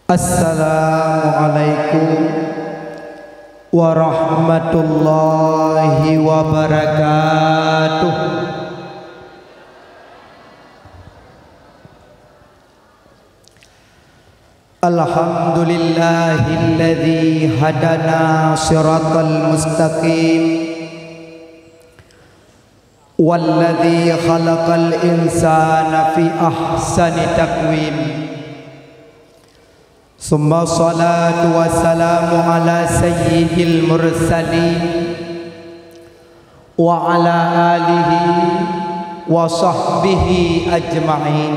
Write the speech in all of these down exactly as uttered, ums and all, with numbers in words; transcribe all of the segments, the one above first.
Assalamualaikum warahmatullahi wabarakatuh. Alhamdulillahilladzi hadana siratal mustaqim, walladzi khalaqal insana fi ahsani taqwim. Summa salatu wassalamu ala sayyidil mursalin wa ala alihi wa sahbihi ajma'in.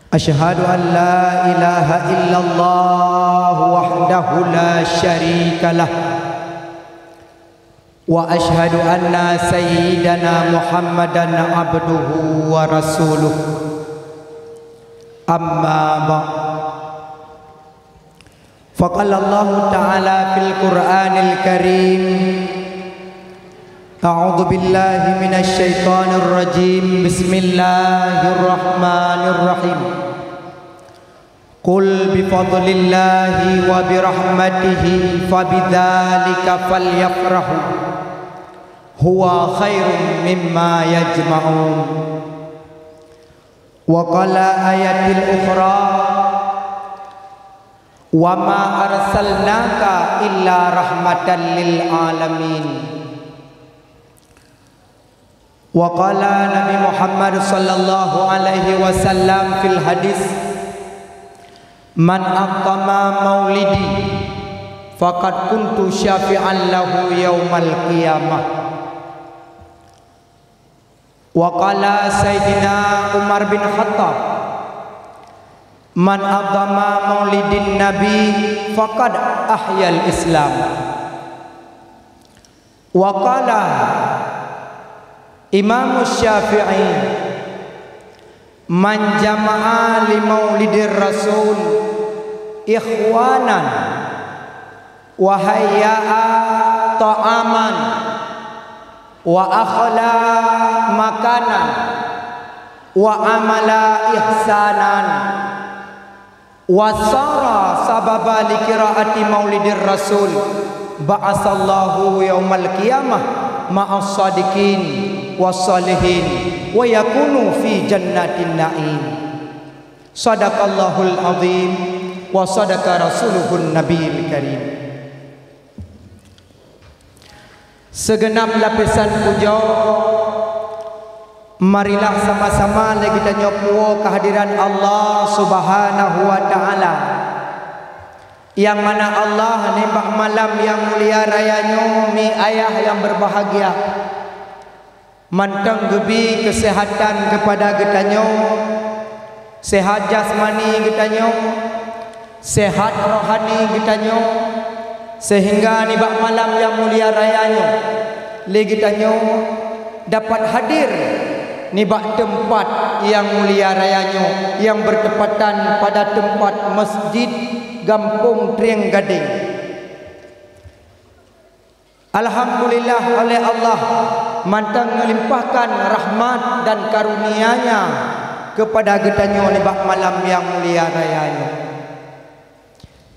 Asyhadu an la ilaha illallah wahdahu la syarikalah. Wa asyhadu anna sayyidana Muhammadan abduhu wa rasuluh. Amma ba'd. Faqala Allahu ta'ala fil Qur'anil Karim, a'udzu billahi minasy syaithanir rajim. Bismillahirrahmanirrahim. Qul bi fadlillahi wa bi rahmatihi fa bidzalika falyafrahu huwa khairum mimma yajma'un. Wa qala ayatil ukhra, wa ma arsalnaka illa rahmatan lil alamin. Wa qala Nabi Muhammad sallallahu alaihi wasallam fil hadis, "Man aqama maulidi faqad kuntu syafi'an lahu yaumal qiyamah." Wa qala Sayyidina Umar bin Khattab, "Man aqama maulidin Nabi faqad ahyal Islam." Wa qala Imam Syafi'i, "Man jama'a li maulidir Rasul ikhwanan wa hayya'a ta'aman wa akhla makanan wa amala ihsanan." Wa sara sababa li qiraati maulidir rasul, ba'asallahu yaumal qiyamah ma'as sadiqin was salihin wa yakunu fi jannatin na'im. Sadaqallahul azim wa sadaqa rasuluhun nabiyil karim. Sigeunab lapisan pujoe, marilah sama-sama lé geutanyoe puwoe keuhadiran Allah Subhanahu wa Ta'ala. Nyang mana Allah nibak malam nyang mulia raya nyoe, mi ayah nyang beubahgia, mantong geubri keuseuhatan keupada geutanyoe, seuhat jasmani geutanyoe, seuhat rohani geutanyoe, seuhingga nibak malam nyang mulia raya nyoe, lé geutanyoe dapat hadir nibak teumpat nyang mulia raya nyoe nyang beuteumpatan pada teumpat Masjid Gampông Trieng Gadeng. Alhamdulillah, oleh Allah mantong meulimpahkan rahmat dan karunia-Nya keupada geutanyoe nibak malam nyang mulia raya nyoe.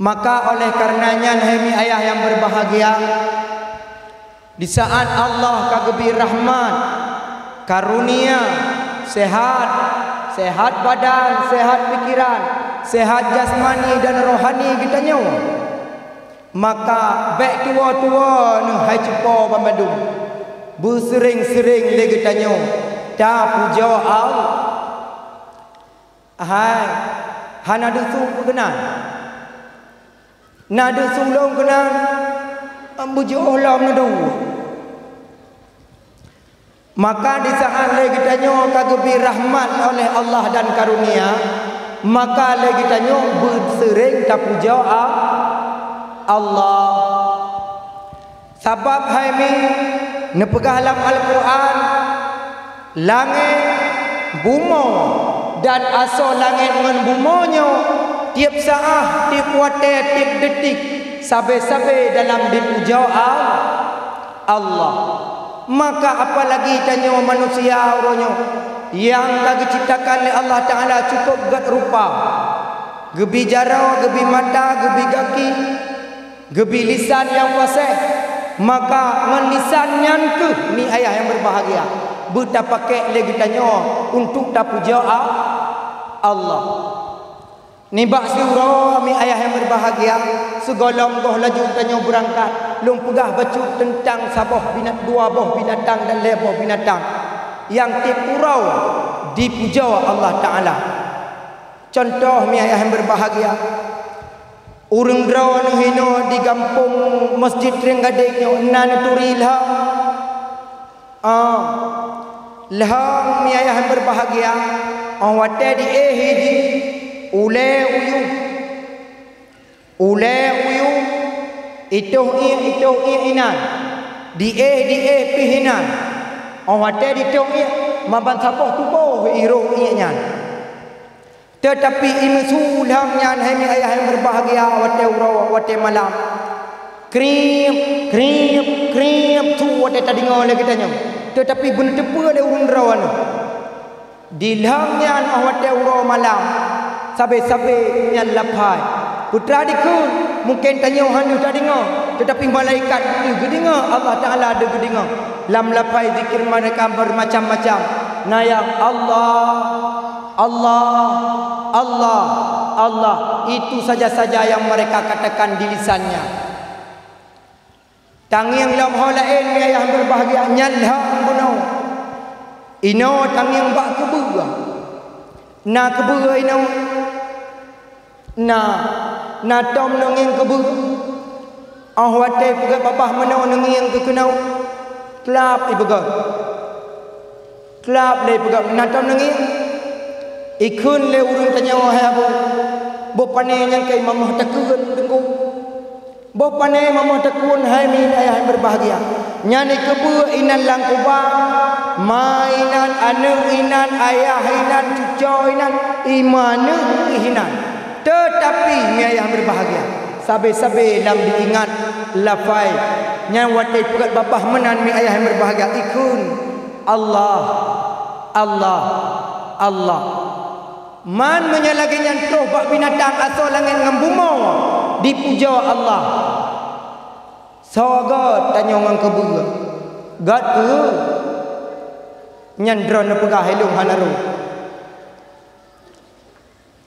Maka oleh kareuna nyan, hai mi ayah nyang beubahgia, di saat Allah ka geubri rahmat, karunia, seuhat, seuhat badan, seuhat pikeran, seuhat jasmani dan rohani geutanyoe, maka bék tuwoe-tuwoe neuh hai cupo banmandum, beuseuréng-seuréng lé geutanyoe tapujoe Allah. Hai, hana deusu keunan. Na deusu lôn keunan, bujoe lom neuduek. Maka di saat lé geutanyoe ka geubri rahmat oleh Allah dan karunia, maka lé geutanyoe beuseuréng tapujoe A-, Allah. Sabab hai mi neupeugah lam Al-Qur'an, langét, bumoe, dan asoe langét ngon bumoe nyoe tieb saát, tieb watée, tieb deutik, sabe-sabe dalam dipujoe A-, Allah. Maka apalagi tanyoe manusia uroe nyoe nyang ka geuciptakan lé Allah Ta'ala cukôp gét rupa, Geubi jaroe, geubi mata, geubi gaki, geubi lisan nyang faséh, maka ngon lisan nyan keuh, mi ayah nyang beubahgia, beutapakék lé geutanyoe untuk tapujoe A-, Allah. Nibak siuroe, mi ayah nyang beubahgia, sigohlom goh laju tanyoe beurangkat, lôn peugah bacut teuntang saboh bina-, dua boh binatang dan lhée boh binatang nyang tieb uroe dipujoe Allah Taala. Cuntoh, mi ayah nyang beubahgia, ureuëng droeneuh inoe di gampông Masjid Trienggadeng nyoe na neuturi lhong. Ah, lhong, mi ayah nyang beubahgia, óh watée diéh jih, ulée uyueng, ulée uyueng, itôh iék, itôh iék inan, diéh, diéh pih inan, óh watée ditôh iék, maban saboh tuboh irôh iék nyan. Teutapi imeusu lhong nyan, hai mi ayah nyang beubahgia, watée uroe, watée malam. Krieb, krieb, krieb, su watée tadeungoe lé geutanyoe. Teutapi beuneuteupeu lé ureuëng droeneuh. Di lhong nyan óh watée uroe malam, sabe-sabe nyan laphai. Peue teuma dikeue, mungken tanyoe hana tadeungoe, teutapi malaikat geudeungoe, Allah Taala geudeungoe. Lam laphai zikir mereka bermacam-macam. Na nyang Allah, Allah, Allah, Allah. Itu saja-saja yang mereka katakan di lisannya. Tangieng lom ho laén, mi ayah nyang beubahgia, nyan lhong bunoe. Inoe tangieng bak keubeue. Na keubeue inoe. Na, na tom neungieng keubeue. Óh watée peugét babah meunoe neungieng keu keunoe, klab ipeugét. Klab lé ipeugét, na tom neungieng. Ikheun lé ureuëng tanyoe, hai Abu, boh pané nyang ka imamoh takheun teungku. Boh pané mamoh takheun, hai mi ayah nyang beubahgia. Nyan ikeubeue inan lam kubang, ma inan, aneuëk inan, ayah inan, cucoe inan, imaneuëk inan. Teutapi, mi ayah nyang beubahgia, sabe-sabe lam diingat laphai nyan watée peugét babah meunan, mi ayah nyang beubahgia, ikheun, Allah, Allah, Allah. Man meunyoe lagée nyan troh bak binatang asoe langét ngon bumoe dipujoe Allah, soe gét tanyoe ngon keubeue? Gét keuh? Nyan droeneuh peugah, ilôn hana rhot.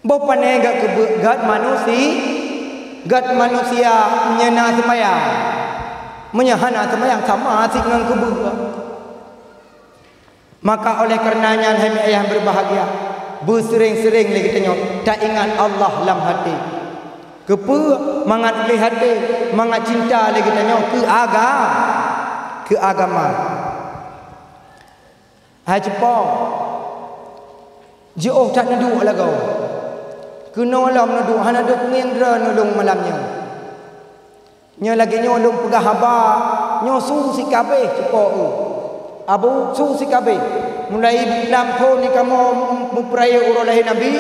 Boh pané gét keubeue? Gét manusi-, gét manusia meunyoe na seumayang. Meunyoe hana seumayang, sama cit ngon keubeue. Maka oleh kareuna nyan, hai mi ayah nyang beubahgia, beuseuréng-seuréng lé geutanyoe taingat Allah lam até. Keupeue? Mangat gleh até, mangat cinta lé geutanyoe keu aga-, keu agama. Hai cupo, jiôh that neuduek lagoe. Keunoe lom neuduek, hana deuh peungieng droeneuh lôn malam nyoe. Nyoe lagée nyoe lôn peugah haba, nyoe su sikabeh cupo eu. Abu, su sikabeh. Mulai lam phon kamoe meupeurayeuk uroe lahé Nabi,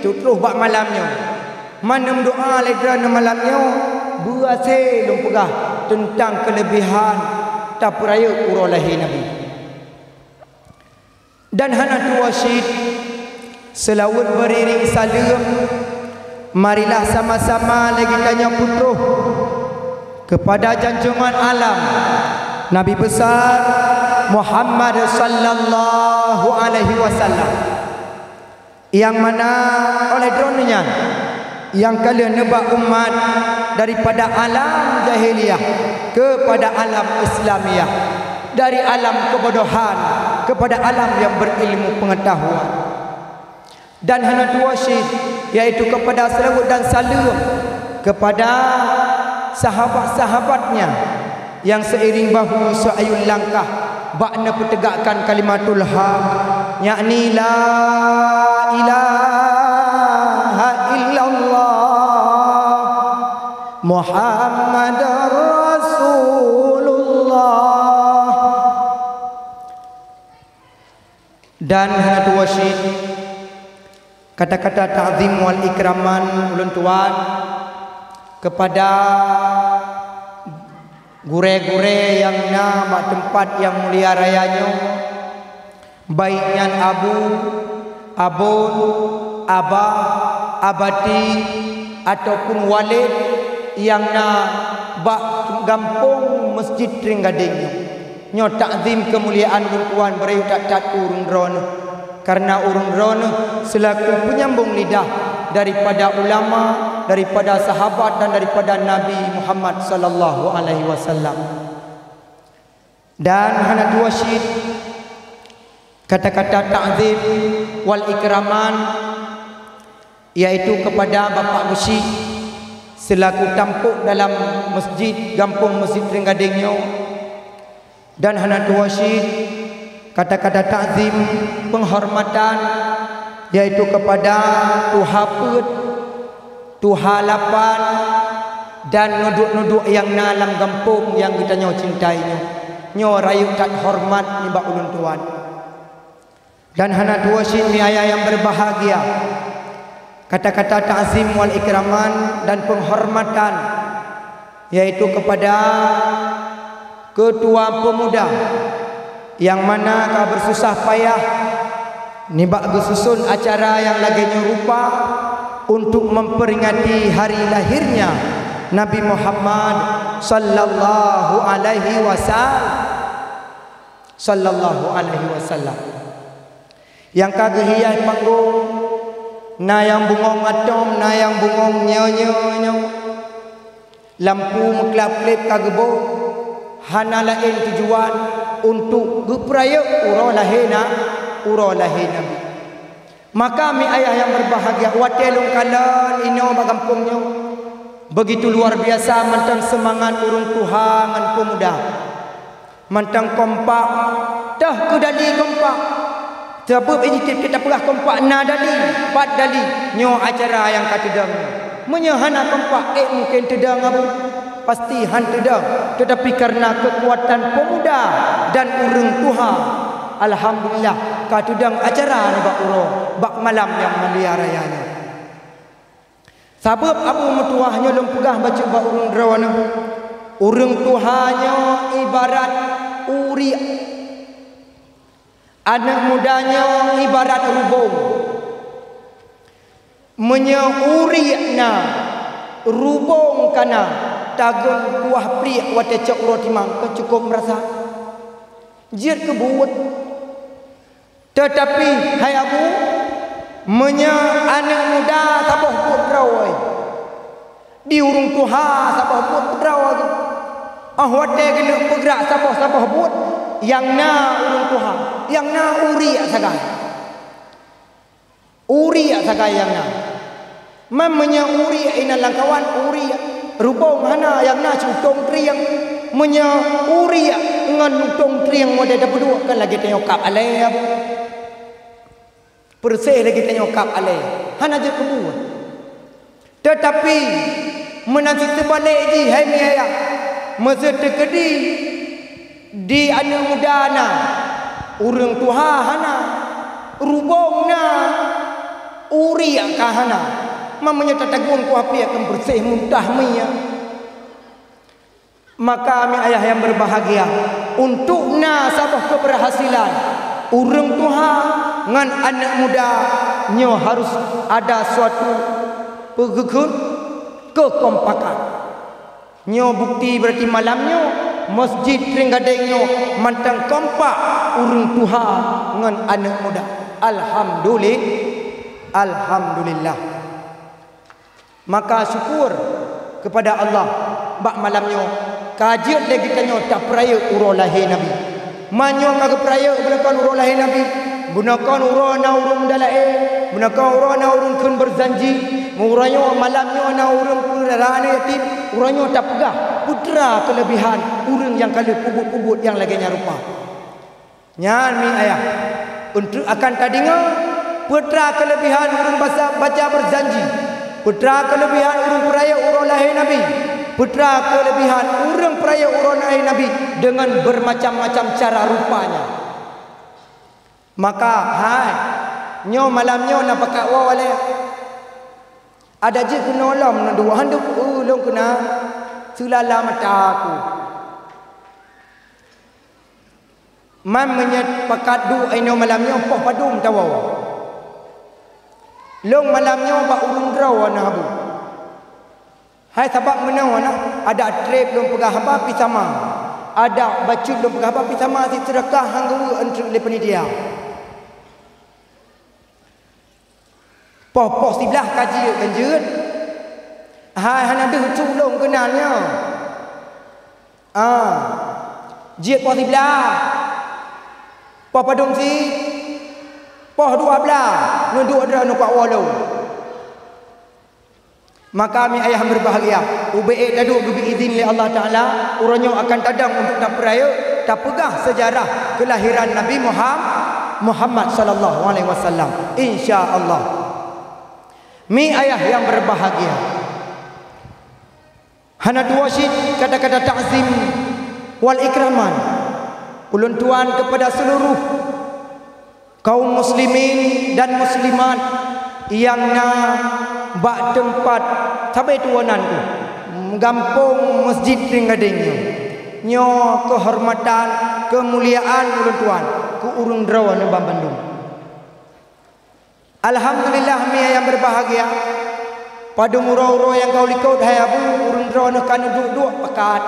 troh bak malam nyoe. Man neumeudoá lé droeneuh malam nyoe, beuasé lôn peugah teuntang keuleubehan tapeurayeuk uroe lahé Nabi. Dan hana tuwoe cit, seulaweuet beuriring saleuem, marilah sama-sama lé geutanyoe peutroh keupada junjungan alam, Nabi Besar Muhammad sallallahu alaihi wasallam, nyang mana oleh droeneuh nyan nyang ka lheueh neuba umat daripada alam jahiliyah keupada alam Islamiyah, dari alam keubodohan keupada alam nyang beurilmu peungeutahuan. Dan hana tuwoe cit, yaitu keupada seulaweuet dan saleuem keupada sahabat-sahabatnya nyang seiring bahu seuayun langkah bak neupeuteugakkan kalimatul haq, yakni la ilaha illallah Muhammadar Rasulullah. Dan hana tuwoe cit, kata-kata takzim wal ikraman ulôn tuan keupada gurée-gurée nyang na bak teumpat nyang mulia raya nyoe, baik nyan abu, abon, abah, Abati ataupun walid nyang na bak gampông Masjid Trienggadeng nyoe. Nyoe takzim keumuliaan ureuëng tuan beurayeuk that-that keu ureuëng droeneueh. Karena ureuëng droeneueh seulaku peunyambông lidah daripada ulama, daripada sahabat dan daripada Nabi Muhammad sallallahu alaihi wasallam. Dan hana tuwoe cit kata-kata takzim wal ikraman, yaitu kepada Bapak Geuchik seulaku tampok dalam masjid gampông Masjid Trienggadeng nyoe, dan hana tuwoe cit kata-kata takzim penghormatan, yaitu kepada tuha peuet, tuha lapan, dan nuduek-nuduek nyang na lam gampông nyang geutanyoe cintai nyoe. Nyoe rayeuk that horeumat nibak ulôn tuan. Dan hana tuwoe cit mi ayah nyang beubahgia, kata-kata takzim wal ikraman dan penghormatan, yaitu kepada Ketua Pemuda nyang mana ka beususah payah nibak geususon acara nyang lagée nyoe rupa untuk memperingati hari lahirnya Nabi Muhammad sallallahu alaihi wasallam. Sallallahu alaihi wasallam. Nyang ka geuhias panggong, na nyang bungöng atôm, na nyang bungöng nyoe-nyoe nyoe. Lampu meuklab-kleb ka geuboh, hana laén tujuan untuk geupeurayeuk uroe lahé na, uroe lahé Nabi. Maka mi ayah nyang beubahgia, watée lôn kalon inoe bak gampông nyoe, beugitu luar biasa mantong seumangat ureuëng tuha ngon peumuda. Mantong kompak, toh keu dali kompak. Sabab ini tieb-tieb tapeugah kompak na dali, pat dali. Nyoe acara nyang ka teudong. Meunyoe hana kompak, ék mungken teudong abu? Pasti han teudong. Teutapi kareuna keukuatan peumuda dan ureuëng tuha, alhamdulillah, ka teudong acara nibak uroe, bak malam nyang mulia raya nyoe. Sabab abu meutuwah nyoe lôn peugah bacut bak ureuëng droeneueh, ureuëng tuha nyoe ibarat uriek, aneuëk muda nyoe ibarat rubong. Meunyoe uriek na, rubong ka na, tagun kuah pliek watée cok uroe timang keu cukôp meurasa jeuet keu buet. Teutapi hai abu, meunyoe aneuëk muda saboh buet droe, di ureuëng tuha saboh buet droe, óh watée geuneuk peugrak saboh-saboh buet, nyang na ureuëng tuha, nyang na uriek sagai. Uriek sagai nyang na. Man meunyoe uriek inan lam kawan, uriek rubong hana, nyang na cit utông trieng. Meunyoe uriek ngon utông trieng watée tapeuduek kan lagée tanyoe kab alée, abu. Peureuseh lagée tanyoe kab alée, hana jeuet keu buet. Teutapi meunan cit teubalek jih hai mi ayah, meuseu teukeudi di aneuëk muda na, ureuëng tuha hana, rubong na, uriek ka hana. Man meunyoe tatagun kuah pliek kan peureuseh muntah mie. Maka mi ayah nyang beubahgia, untuk na saboh keubeurhasilan ureuëng tuha ngon aneuëk muda, nyoe harus ada suatu peugeukeuen keukompakan. Nyoe bukti beurati malam nyoe Masjid Trienggadeng nyoe mantong kompak ureuëng tuha ngon aneuëk muda. Alhamdulil-, alhamdulillah. Maka syukur keupada Allah, bak malam nyoe ka jeuet lé geutanyoe tapeurayeuk uroe lahé Nabi. Meunyoe ka geupeurayeuk beunakon uroe lahé Nabi, beunakon uroe na ureuëng muda laén, beunakon uroe na ureuëng kheun beujanji, uroe nyoe malam nyoe na ureuëng peurara aneuëk yatim, uroe nyoe tapeugah peue teuma keuleubehan ureuëng nyang ka lheueh peubuet-peubuet nyang lagée nyan rupa. Nyan mi ayah, eunteuk akan tadeungoe peue teuma keuleubehan ureuëng basa-, baca beujanji, peue teuma keuleubehan ureuëng peurayeuk uroe lahé Nabi, peue teuma keuleubehan ureuëng peurayeuk uroe lahé Nabi deungon beumacam-macam cara rupanya. Maka hai, nyoe malam nyoe na pakat woe lé. Adak jeuet keunoe lom na dua handeuek, uh, lôn keuna seulala mata aku. Man meunyoe pakat duek inoe malam nyoe poh padum tawoe. Lôn malam nyoe bak ureuëng droe na, Abu. Hai sabab meunoe na, adak treb lôn peugah haba pih sama. Adak bacut lôn peugah haba pih sama, siseudeukah han geuweuek eunteuk lé panitia. Poh-poh siblaih ka jeuet kan jeuet. Hai hana deuh su lôn keunan nyoe. Ah, jeuet poh siblaih. Poh padum sit. Poh dua blaih. Neuduek droe neukuak woe lôn. Maka mi ayah berbahagia, ubé ék taduek geubri idhin lé Allah Taala, uroe nyoe akan tadong untuk tapeurayeuk, tapeugah sejarah kelahiran Nabi Muham-, Muhammad sallallahu alaihi wasallam. Insya Allah. Mi ayah yang berbahagia. Hana tuwoe cit kata-kata takzim wal ikraman ulôn tuan kepada seluruh kaum muslimin dan muslimat nyang na bak teumpat sabe tuwoe nan keuh gampông Masjid Trienggadeng nyoe. Nyoe keuhormatan, keumuliaan ulôn tuan keu ureuëng droe nibak bandum. Alhamdulillah, mi ayah yang berbahagia. Padum uroe-uroe nyang ka u likot hai Abu, ureuëng droe nyoe ka neuduek-duek pakat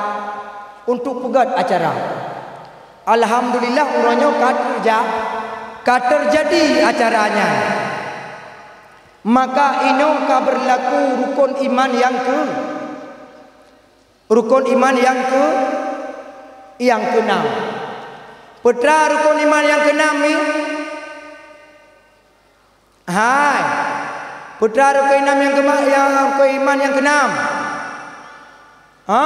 untuk peugét acara. Alhamdulillah, uroe nyoe ka teuja-, ka teujadi acara nyan. Maka inoe ka beurlaku rukon iman nyang keu-, rukon iman nyang keu-, nyang keunam. Peue teuma rukon iman nyang keunam nyoe? Hai, peue teuma rukon iman nyang keuma-, nyang, rukon iman nyang keunam? Ha?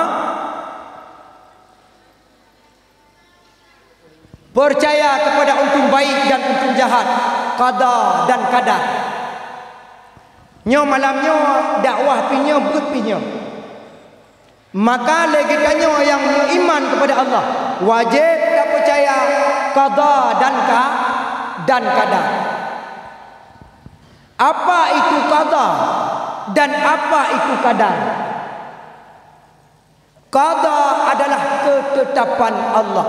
Percaya kepada untung baik dan untung jahat, qada dan qadar. Nyoe malam nyoe dakwah pih nyoe, beuet pih nyoe. Maka lé geutanyoe nyang meuiman kepada Allah, wajéb tapeucaya qada dan ka-, dan qadar. Apa itu qada dan apa itu qadar? Qada adalah ketetapan Allah.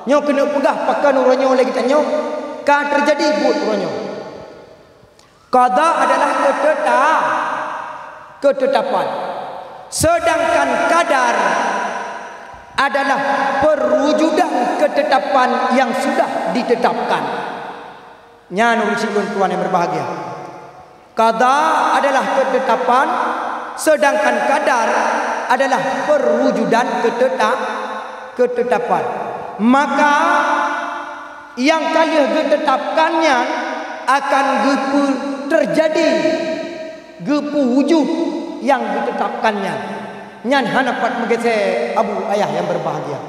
Nyoe keuneuk peugah pakon uroe nyoe lé geutanyoe ka teujadi buet uroe nyoe. Qada adalah keteta-, ketetapan. Sedangkan qadar adalah perwujudan ketetapan yang sudah ditetapkan. Nyan ureuëng syedara lôn tuan yang berbahagia. Qada adalah ketetapan, sedangkan qadar adalah perwujudan keteta-, ketetapan. Maka nyang ka lheueh geutetapkan nyan akan geupeu-, teujadi, geupeuwujud nyang geutetapkan nyan. Nyan hana pat meugeusé, Abu, ayah yang berbahagia.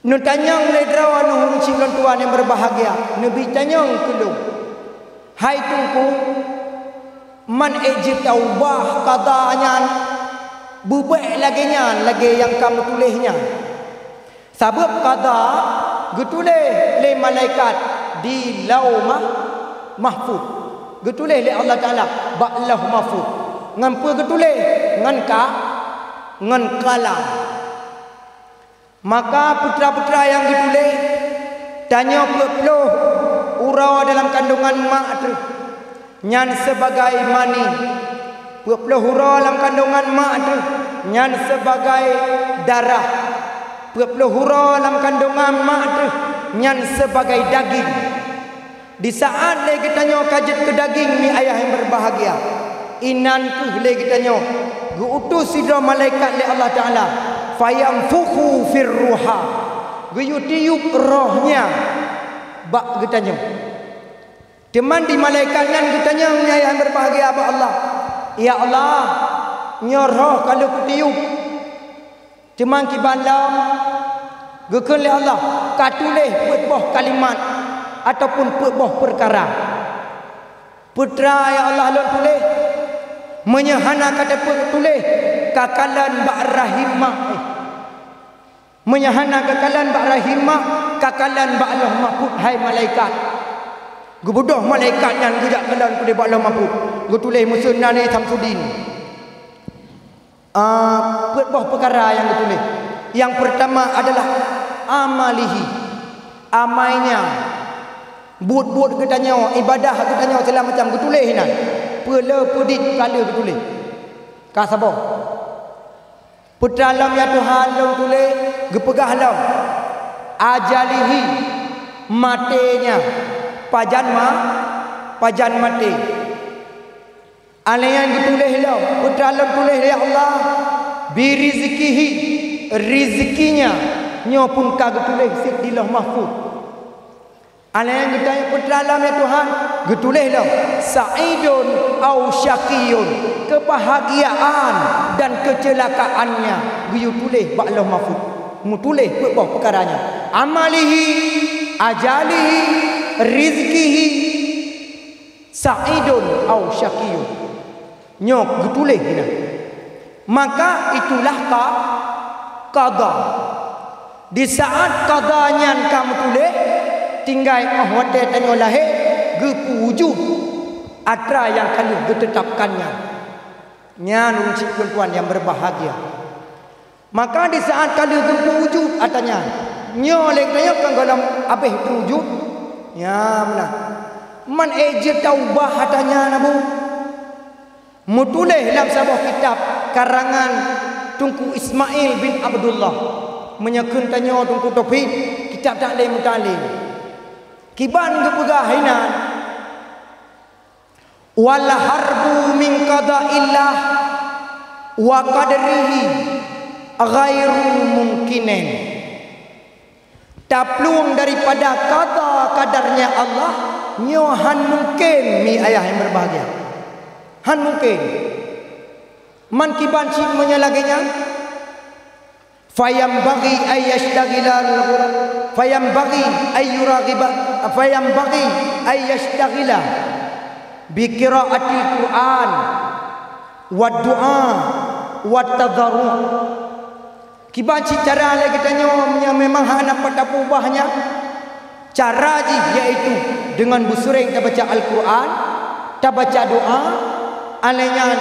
Neutanyong lé droeneuh ureuëng syedara lôn tuan yang berbahagia, neubi tanyong keu lôn, "Hai Teungku, man ék jeuet taubah qada nyan beubék lagée nyan lagée nyang ka meutuléh nyan?" Sabab qada geutuléh lé malaikat di Lauh Mah-, Mahfuz. Geutuléh lé Allah Taala bak Lauh Mahfuz. Ngon peue geutuléh? Ngon ka-, ngon kalam. Maka peue teuma-peue teuma nyang geutuléh, tanyoe peuet ploh uroe dalam kandongan mak teuh, nyan sibagai mani. Peuet ploh uroe lam kandongan mak teuh, nyan sibagai darah. Peuet ploh uroe lam kandongan mak teuh, nyan sibagai daging. Di saát lé geutanyoe ka jeuet keu daging, mi ayah yang berbahagia, inan kheueh lé geutanyoe geu-utus sidroe malaikat lé Allah Taala, "Fayanfukhu fir ruha," geuyue tiup roh nyan bak geutanyoe. Teuma di malaikat nyan geutanyong, mi ayah yang berbahagia, bak Allah, "Ya Allah, nyoe roh ka lheueh kutiup, teuma kiban lom?" Geukheun lé Allah, "Ka tuléh peuet boh kalimat ataupun peuet boh peukara." "Peue teuma, ya Allah, lôn tuléh?" "Meunyoe hana ka tapeutuléh, ka kalon bak rahim mak." "Meunyoe hana ka kalon bak rahim mak, ka kalon bak Lauh Mahfuz, hai malaikat." Geubeudôh malaikat nyan geujak kalon keudeh bak Lauh Mahfuz, geutuléh meuseuen nan Samsudin. Ah, peuet boh peukara nyang geutuléh. Nyang peurtama adalah amalihi, amainya. Buet-buet geutanyoe, ibadah geutanyoe, segala macam geutuléh inan. Peue le peudit ka lheueh geutuléh. Ka saboh. Peue teuma lom ya Tuhan lôn tuléh, geupeugah lom, ajalihi, maté nyan, pajan ma-, pajan maté. Alèh nyan geutuléh lom, peue teuma lôn tuléh, ya Allah, birizkihi, rizkinya, nyoe pun ka geutuléh cit di Lauh Mahfuz. Alèh nyan geutanyoe peue teuma lom ya Tuhan, geutuléh lom, sa'idun au syaqiyun, keubahgiaan dan keuceulakaannya geuyue tuléh bak Lauh Mahfuz. Meutuléh peuet boh peukara nyan. Amalihi, ajalihi, rizkihi, sa'idun au syaqiyun. Nyoe geutuléh inan. Maka itulah ka-, qada. Di saat qada nyan ka meutuléh, tinggai óh watèe tanyoe lahé, geupeuwujud atra nyang ka lheueh geuteutapkan nyan. Nyan ureueng syik peurempuan nyang berbahagia. Maka di saat ka lheueh geupeuwujud atra nyan, nyoe lé geutanyoe kan gohlom abéh teujud. Ya, meunan. Man ék jeuet taubah atra nyan, Abu? Meutuléh lam saboh kitab karangan Teungku Ismail bin Abdullah. Meunyoe kheun tanyoe Teungku Taufik, kitab Ta'lim Muta'allim. Kiban geupeugah inan, "Wal harbu min qada'illah wa qadrihi ghairu mumkinin." Taplueng daripada qada qadarnya Allah, nyoe han mungken, mi ayah nyang berbahagia. Han mungken. Man kiban cit meunyoe lagèe nyan, fayambaghi ay yashtaghila, fayambaghi ay yuraghiba, fayambaghi ay yashtaghila bi qiraatil Qur'an, wad du'a, wat tadharru'. Kiban cit cara lé geutanyoe meunyoe memang hana pat tapeubah nyan? Cara jih yaitu deungon beusureng tabaca Al-Qur'an, tabaca doa, alèh nyan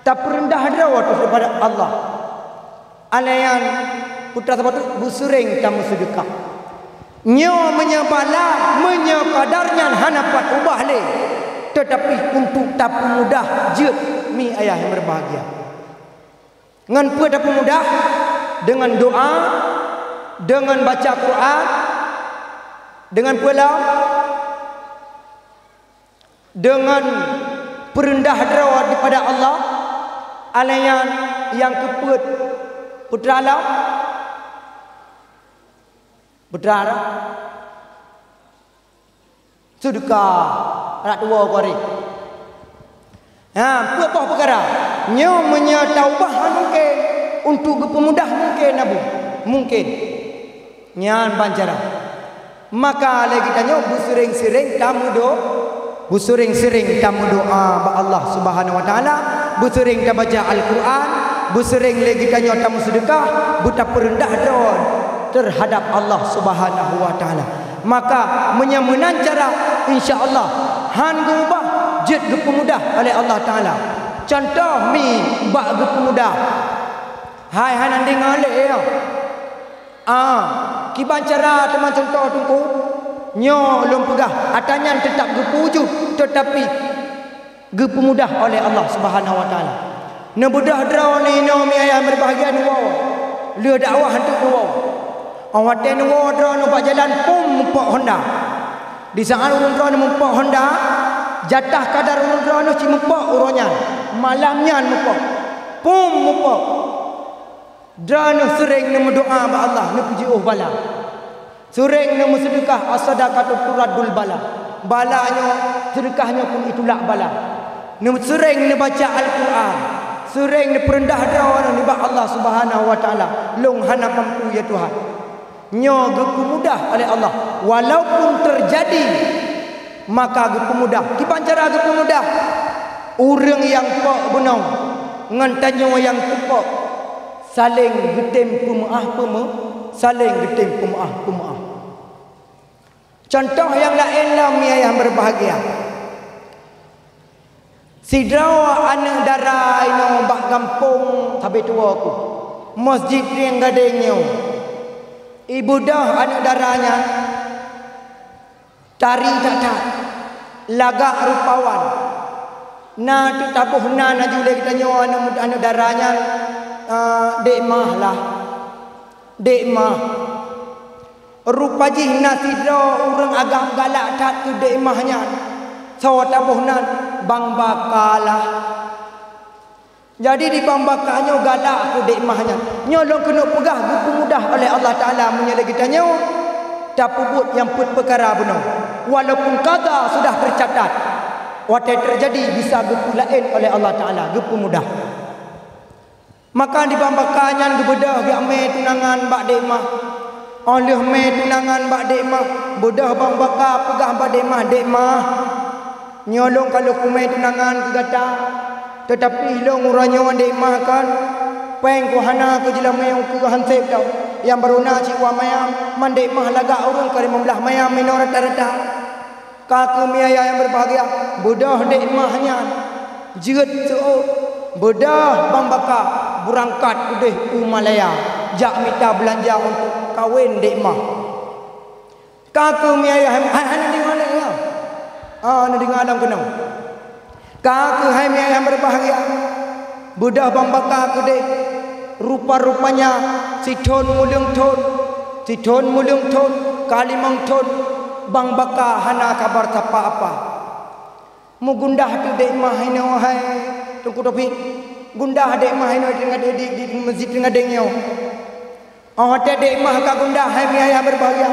tapeureundah droe teuh daripada Allah. Alèh nyan peue teuma sabab teuh beusureng tameuseudeukah. Nyoe meunyoe bala, meunyoe qadar nyan hana pat ubah lé, teutapi untuk tapeumudah jeuet, mi ayah nyang berbahagia. Ngon peue tapeumudah? Deungon doa, deungon baca Quran, deungon peue lom? Deungon peureundah droe dipada Allah. Alèh nyan nyang keupeuet, peue teuma lom? Peue teuma lom? Seudeukah, rot tuwoe keu aré. Ha, peuet boh peukara. Nyoe meunyoe taubah han mungken, untuk geupeumudah mungken, Abu? Mungken. Nyan ban cara. Maka lé geutanyoe beusureng-sureng tameudo-, beusureng-sureng tameudoa bak Allah Subhanahu wa Taala, beusureng tabaca Al-Qur'an, beusureng lé geutanyoe tameuseudeukah, beutapeureundah droe teuhadab Allah Subhanahu wa Taala. Maka meunyoe meunan cara, insya Allah, han geuubah, jeuet geupeumudah oleh Allah Taala. Cuntoh mi bak geupeumudah. Hai hana deungoe lé, ya. Ah, kiban cara teuma cuntoh Teungku? Nyoe lôn peugah, atra nyan teutap geupeujeuet, teutapi geupeumudah oleh Allah Subhanahu wa Taala. Neubeudôh droeneuh inoe mi ayah berbahagia neuwoe. Lheueh dakwah enteuk neuwoe. Óh watèe neuwoe droeneuh bak jalan pum mupok honda. Di saat ureueng droeneuh mupok honda, jatah kadar ureueng droeneuh cit mupok uroe nyan. Malam nyan mupok. Pum mupok. Droeneuh seuréng neumeudoa bak Allah, neupeujiôh bala. Seuréng neumeuseudeukah, as-sadaqatu turaddul bala. Bala nyoe, seudeukah nyoe pun itulak bala. Neuseuréng neubaca Al-Qur'an. Seuréng neupeureundah droeneuh nibak Allah Subhanahu wa Taala. Lôn hana mampu, ya Tuhan. Nyoe geupeumudah oleh Allah. Walaupun teujadi, maka geupeumudah. Kiban cara geupeumudah? Ureueng nyang pok bunoe ngon tanyoe nyang teupok saléng geutem peumeu'ah peumeu-, saléng geutem peumeu'ah peumeu'ah. Cuntoh nyang laén lom, ya, nyang berbahagia. Sidroe aneuk dara inoe bak gampông sabe tuwoe ku, Masjid Rieng Gadeng nyoe. Ibeudôh aneuk dara nyan, Tari that-that, lagak rupawan. Na teutaboh na laju lé geutanyoe aneuk, aneuk dara nyan, ah, Dek Mah lah. Dek Mah. Rupa jih na sidroe ureuëng agam galak that keu Dek Mah nyan. Soe taboh nan? Bang Baka lah. Jadi di Bang Baka nyoe galak keu Dek Mah nyan. Nyoe lôn keuneuk peugah geupeumudah oleh Allah Taala meunyoe lé geutanyoe tapeubuet nyang peuet peukara bunoe. Walaupun kada sudah tercatat, watée teujadi bisa geupeulaén oleh Allah Taala, geupeumudah. Maka di Bang Baka nyan geubeudôh geujak mé tunangan bak Dek Mah. Óh lheueh mé tunangan bak Dek Mah, beudôh Bang Baka peugah bak Dek Mah, "Dek Mah, nyoe lôn ka lheueh kumé tunangan keu gata, teutapi lôn uroe nyoe Dek Mah kon péng ku hana keu jeulamé ukeue han sép lom, nyang barô na cit wa mayam, man Dek Mah lagak ureuëng ka limong blaih mayam inoe rata-rata." Ka keuh mi ayah nyang beubahgia, beudôh Dek Mah nyan jeuet seuôt, beudôh Bang Baka beurangkat udeh u Malaya jak mita beulanja untuk kawen Dek Mah. Ka keuh mi ayah, hai, hai neudeungoe lé nyoe. Ah, neudeungoe lam keunoe. Ka keuh hai mi ayah nyang beubahgia, beudôh Bang Baka keudeh, rupa-rupanya sithon meuleueng thon, sithon meuleueng thon, ka limong thon, Bang Baka hana kabar sapa-apa. Meugundah teuh Dek Mah inoe hai Teungku Taufik, gundah Dek Mah inoe teungoh di, di, di Meuseujid Teungadeng nyoe. Óh watée Dek Mah ka gundah hai mi ayah beubahgia,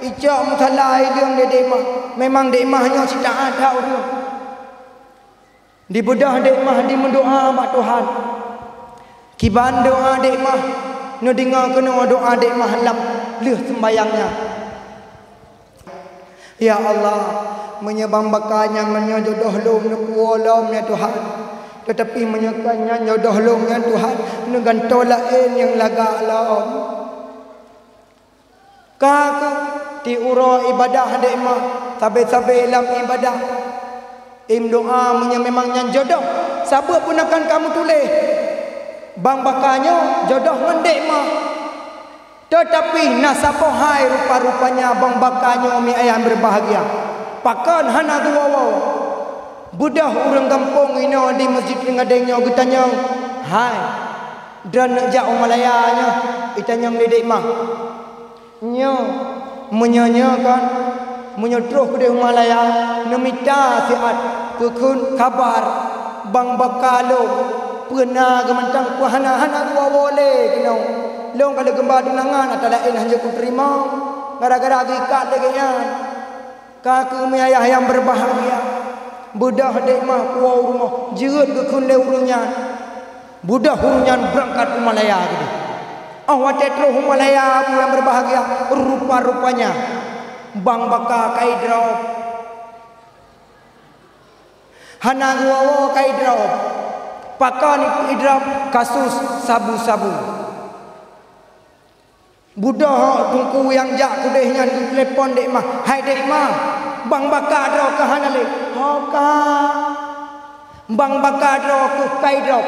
icok musala ileueng lé Dek Mah. Memang Dek Mah nyoe sitaát that ureuëng. Dibeudôh Dek Mah dimeudoá bak Tuhan. Kiban doá Dek Mah, neudeungoe keunoe doá Dek Mah lam lheueh seumbahyang nyan. Ya Allah, meunyoe Bang Baka nyan meunyoe jodoh lôn neupuwoe lom ya Tuhan, teutapi meunyoe kon nyan jodoh lôn nyan Tuhan, neugantoe laén nyang lagak lom. Ka keuh di uroe ibadah Dek Mah, sabe-sabe lam ibadah. Imeudoá meunyoe memang nyan jodoh, sabeue peunakan ka meutuléh. Bang Baka nyoe jodoh ngon Dek Mah. Teutapi na saboh hai rupa-rupanya Bang Baka nyoe mi ayah beubahgia. Pakon hana geuwoe-woe. Beudôh ureuëng gampông inoe di Meuseujid Teungadeng nyoe geutanyong, "Hai, droeneuh jak u Malaya nyoe?" Itanyong lé Dek Mah. Nyoe, meunyoe nyoe kon, meunyoe troh keudeh u Malaya, neumita siat keu kheun kabar Bang Baka lôn, peue na geumantong peue hana, hana geuwoe-woe lé keunoe. Lôn ka lheueh geuba tunangan, ata laén hana jeuet kuteurimong, gara-gara geuikat lagée nyan. Ka keuh mi ayah nyang beubahgia, beudôh Dek Mah puwoe u rumoh, jeuet geukheun lé ureuëng nyan. Beudôh ureuëng nyan beurangkat u Malaya keudeh. Óh watée troh u Malaya, abu nyang beubahgia, rupa-rupanya Bang Baka ka idrop. Hana geuwoe-woe ka idrop. Pakon idrop? Kasus sabu-sabu. Beudôh teungku nyang jak keudeh nyan geutelepon Dek Mah, "Hai Dek Mah, Bang Baka droe ka hana lé?" "Ho ka." "Bang Baka droe keuh ka idrop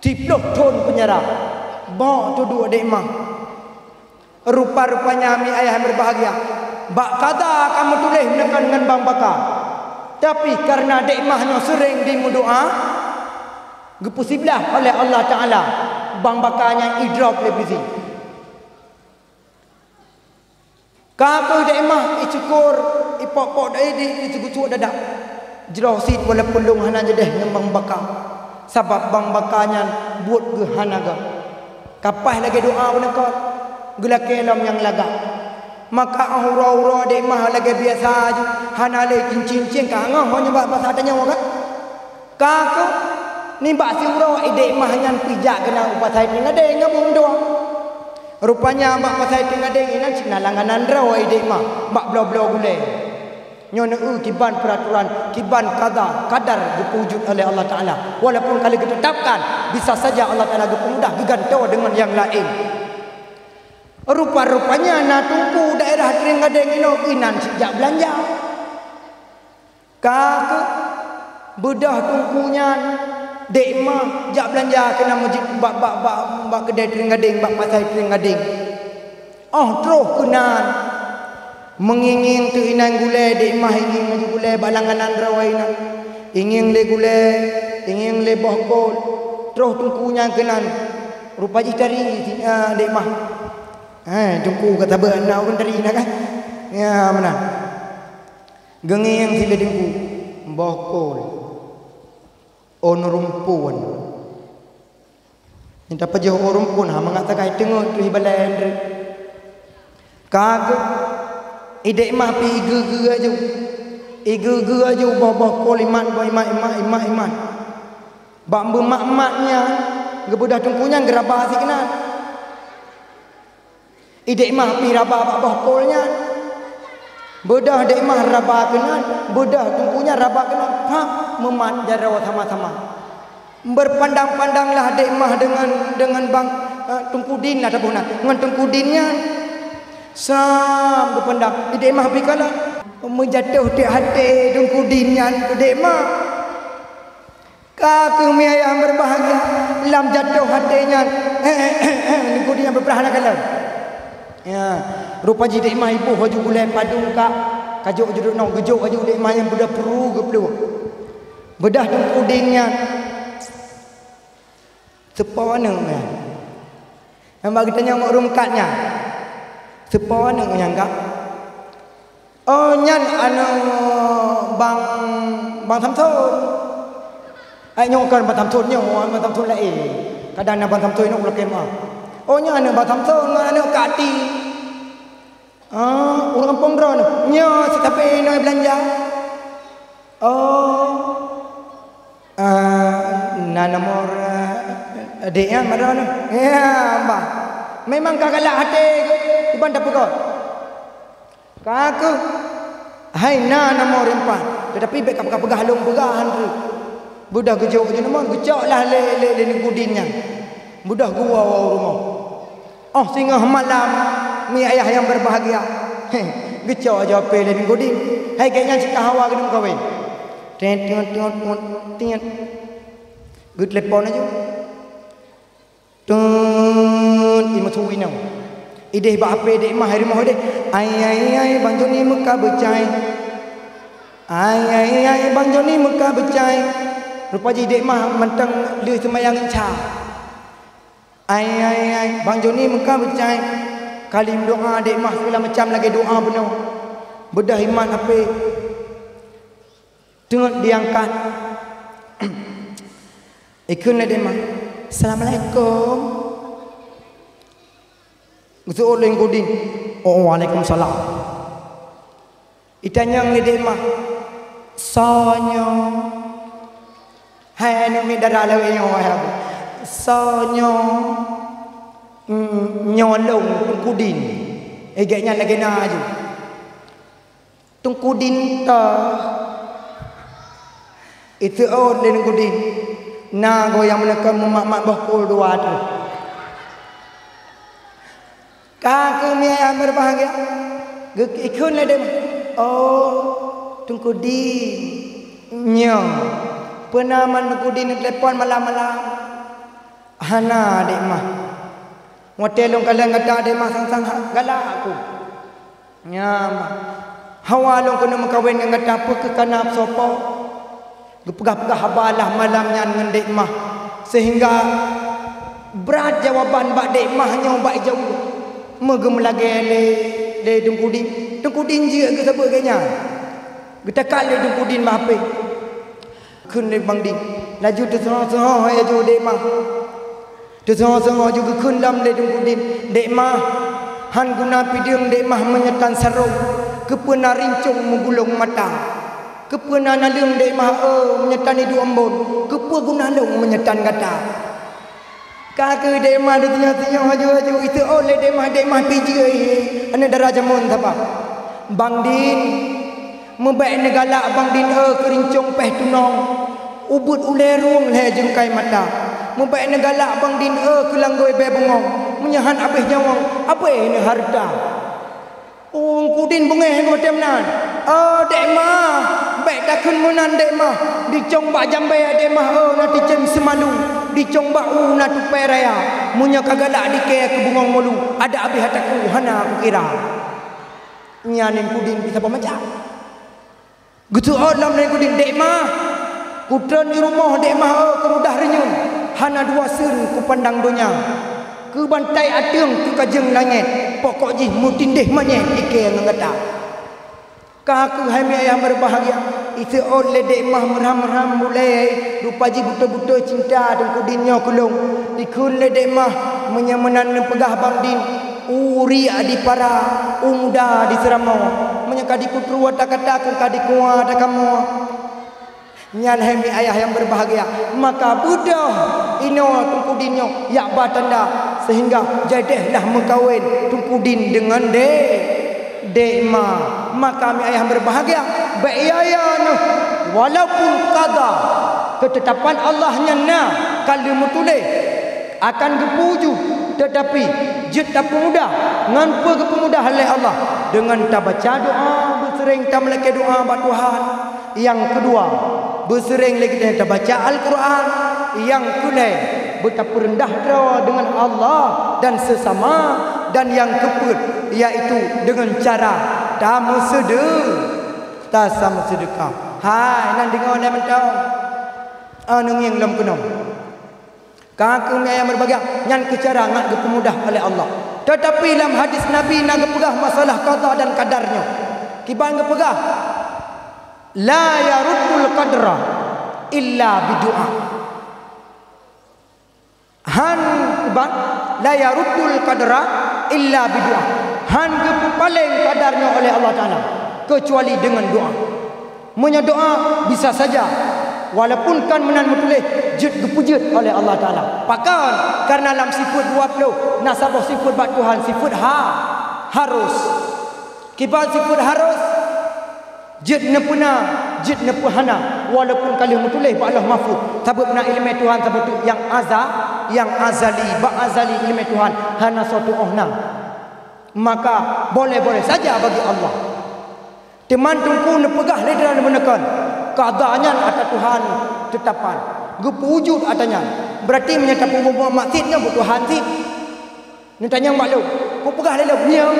siplôh thon peunjara." Bôk teuduek Dek Mah. Rupa-rupanya mi ayah nyang beubahgia, bak kada ka meutuléh meunyoe kon ngon Bang Baka. Tapi kareuna Dek Mah nyoe seuréng dimeudoá, geupeusiblah oleh Allah Taala, Bang Baka nyan idrop lé polisi. Ka keuh Dek Mah icukur, ipok-pok dai di, di, di, dada. Jroh cit walaupun lôn hana jadeh ngon Bang Baka, sabab Bang Baka nyan buet geuh hana gét. Ka paih lagée doá beuneukot, geulakée lom nyang lagak. Maka óh uroe-uroe Dek Mah lagée biasa jih, hana lé cincin-cincin ka angoh nyoe bak basa tanyoe ka. Ka keuh, nibak siuroe idék mah nyan pih jak keunan u Pasai Teungadeng ngon meudoá. Rupanya bak Pasai Teungadeng inan cit na langganan droe idék mah bak bloe-bloe gulée. Nyoe neueu kiban peuraturan, kiban kada, kadar geupeujeuet oleh Allah Taala. Walaupun ka lheueh geuteutapkan, bisa saja Allah Taala geupeumudah geugantoe deungon nyang laén. Rupa-rupanya na teungku daerah Teungadeng inoe inan cit jak beulanja. Ka keuh beudôh teungku nyan, dék mah jak beulanja keunan meuseujid bak, bak, bak, bak keudè Teungadeng, bak Pasai Teungadeng. Óh troh keunan, Meungieng-ngieng teuk inan gulèe, Dek Mah ingieng laju gulèe bak langganan droe inan. Ingieng lé gulèe, ingieng lé boh kol. Troh teungku nyan keunan. Rupa jih tari, ah, Dek Mah. Hai, teungku ka sabe na ureueng tari na kan? Ya, meunan. Geungieng si lé teungku. Boh kol. Ôn rumpun. Nyang tapajoh ôn rumpun, ha, mangat sagai teungeut teuh ibalèe ndreuk. Ka geuh, i Dek Mah pih igeue-geue aju. Igeue-geue aju boh-boh kol imat, boh imat, imat, imat, imat. Bak beumat-mat nyan, geubeudôh teungku nyan geuraba sikeunan. I Dek Mah pih raba bak boh kol nyan. Beudôh Dek Mah raba keunan, beudôh teungku nyan raba keunan, pap, meumat jaroe sama-sama. Beupandang-pandanglah Dek Mah deungon, deungon bang, eh, Teungku Din na taboh na, ngon Teungku Din nyan. Sam geupandang, i Dek Mah pih kalon. Meujatoh teuk até Teungku Din nyan keu Dek Mah. Ka keuh mi ayah nyang beubahgia, lam jatoh até nyan, Teungku Din nyan beuprah hana kalon. Ya, rupa jih Dek Mah iboh aju gulèe padum ka, ka jok aju duek nong, geujok aju Dek Mah nyan beudôh peuru geuplueng. Beudôh Teungku Din nyan. Seupôt aneuk nyan. Nyang bak geutanyoe ureueng meukat nyan. Seupôt aneuk nyan ka. Oh, nyan aneuk Bang, Bang Samson. Ai, nyoe kon Bang Samson nyoe, Bang Samson laén. Kadang na Bang Samson inong lakèe meu'ah. Oh, nyan aneuk Bang Samson ngon aneuk Kak Ati. Ah, ureueng gampông droeneuh. Nyoe si tapi inong beulanja. Oh. Ah, na nomor, ah, adék nyan meunan. Ya, bah. Memang ka galak até, iban tapeugah. Ka keuh, hai na nomor rimpan, tetapi bèk kapeugah-peugah lôn peugah han treuk. Beudôh geujok aju nomor, geucok lah lé, lé, lé Teungku Din nyan. Beudôh geuwoe u rumoh. Oh singoh malam, mi ayah nyang beubahgia. Geucok aju hapé lé Teungku Din. Hai gét nyan cit ka hawa keuneuk meukawen. Tiet, tiet, tiet, tiet. Geutelepon aju. Tut, imeusu inong. Idéh bak hapé Dek Mah i rumoh idéh. Ai, ai, ai, Bang Joni meuka beucai. Ai, ai, ai, Bang Joni meuka beucai. Rupa jih Dek Mah mantong lheueh seumayang Isya. Ai, ai, ai, Bang Joni meuka beucai. Kali meudoa Dek Mah segala macam lagèe doa bunoe. Beudôh imat hapé. Teungeut diangkat. Ikheun lé Dek Mah, "Assalamualaikum." Geuseuôt lé Teungku Din, "Oh, waalaikumsalam." Itanyong lé Dek Mah, "Soe nyoe?" Hai aneuk miet dara lawét nyoe, hai abu. "Soe nyoe?" "Hmm, nyoe lôn, Teungku Din." Eh, gét nyan lagèe na aju. Teungku Din toh. Iseuôt lé Teungku Din. Na goe nyang meuneukeun meumat-mat boh kol dua teuk. Ka keuh mi ayah nyang beubahgia. Geu-, ikheun lé Dek Mah. Oh, Teungku Din. Nyoe. Peue na man Teungku Din neutelepon malam-malam? Hana, Dek Mah. Watèe lôn kalon gata, Dek Mah, sang-sang galak ku. Nyan, hawa lôn keuneuk meukawen ngon gata, peu kheueh kana peusoe po. Geupeugah-peugah haba lah malam nyan ngon Dek Mah, seuhingga brat jawaban bak Dek Mah nyoe bak jaweueb. Meugeumeulagèe lé, lé Teungku Din. Teungku Din jeuet geusabeue gét nyan. Geutakat lé Teungku Din bak hapé. Kheun lé Bang Din, laju teuseuhoe-seuhoe laju Dek Mah. Teuseuhoe-seuhoe laju geukheun lom lé Teungku Din, "Dek Mah, han guna pideung Dek Mah meunyoe tan sarong, keupeue na rincong meugulong mata? Keupeue na naleueng Dek Mah, eu, meunyoe tan iduek ambon? Keupeue guna lôn meunyoe tan gata?" Ka keuh Dek Mah deuh sinyoh-sinyoh laju-laju, iseuôt lé Dek Mah, Dek Mah pih jeuet, aneuk dara jameun saba. Bang Din, meubèk neugalak Bang Din, eu, keu rincong péh tunong, ubeuet ulèe rueng lhèe jeungkai mata. Meubèk neugalak Bang Din, eu, keu langgôi bèe bungong, meunyoe han abéh nyawöng, abéh neuh hareuta. Teungku Din beungéh watèe meunan. "Oh, Dek Mah, bèk takheun meunan, Dek Mah. Dicong bak jambèe, Dek Mah, oh, na ticém seumalu. Dicong bak u na tupèe raya. Meunyoe ka galak dikèe keu bungong malu, adak abéh ata ku hana kukira." Nyan Teungku Din pih saboh macam. Geuseuôt lom lé Teungku Din, "Dek ma, kutreun di rumoh Dek ma, oh, keu mudah reunyeun, hana dua seun kupandang donya. Keu bantai ateueng keu kajeueng langét, pokok jih meutindéh manyét ikée ngon gata." Ka keuh hai mi ayah beubahgia, iseuôt lé Dek ma meuram-ram bulée, rupa jih beutôi-beutôi cinta Teungku Din nyoe keu lôn. Ikheun lé Dek ma, "Meunyoe meunan neupeugah Bang Din, u riek di para, u muda di seuramoe. Meunyoe ka dikutruwa takata keu ka dikuwa takamoe." Nyan hai mi ayah nyang beubahgia, maka beudôh inoe Teungku Din nyoe yak ba tanda, seuhingga jadeh lah meukawen Teungku Din deungon dek, dek ma. Maka mi ayah beubahgia, bék ya-ya neuh, walaupun qada, keutetapan Allah nyan na ka lheueh meutuléh akan geupeuwujud, teutapi jeuet tapeumudah. Ngon peue geupeumudah lé Allah? Deungon tabaca doa, beuseuréng tameulakée doa bak Tuhan. Nyang keudua, beuseuréng lé geutanyoe tabaca Al-Qur'an. Nyang keulhée, beutapeureudah droe deungon Allah dan seusama. Dan nyang keupeuet, yaitu deungon cara tameuseude-, tameuseudeukah. Hai, nan deungoe lé mantong. Aneuk ngieng lom keunoe. Ka keuh mi ayah beubahgia, nyan keuh cara ngat geupeumudah oleh Allah. Teutapi lam hadis Nabi na geupeugah masalah qada dan qadar nyoe. Kiban geupeugah, "La yaruddul qadra illa bidu'a." Han, kiban, "La yaruddul qadra illa bidu'a." Han geupeupaleng qadar nyoe oleh Allah Taala, keucuali deungon doa. Meunyoe doa, bisa saja, walaupun kon meunan meutuléh, jeuet geupeujeuet oleh Allah Taala. Pakon? Kareuna lam sifeuet dua ploh, na saboh sifeuet bak Tuhan, sifeuet ha-, harus. Kiban sifeuet harus, jeuet neupeuna, jeuet neupeuhana, walaupun ka lheueh meutuléh bak Lauh Mahfuz. Sabab na iéleumé Tuhan saboh teuk nyang aza-, nyang azali, bak azali iéleumé Tuhan, hana soe tuoh na. Maka, boleh-boleh saja bagi Allah. Teuma Teungku neupeugah lé droeneuh beuneukon, qada nyan ata Tuhan teuteupeu, geupeuwujud ata nyan. Beurati meunyoe tapeubuet maksiet nyoe bak Tuhan cit. Neutanyong bak lôn, kupeugah lé lôn, nyoe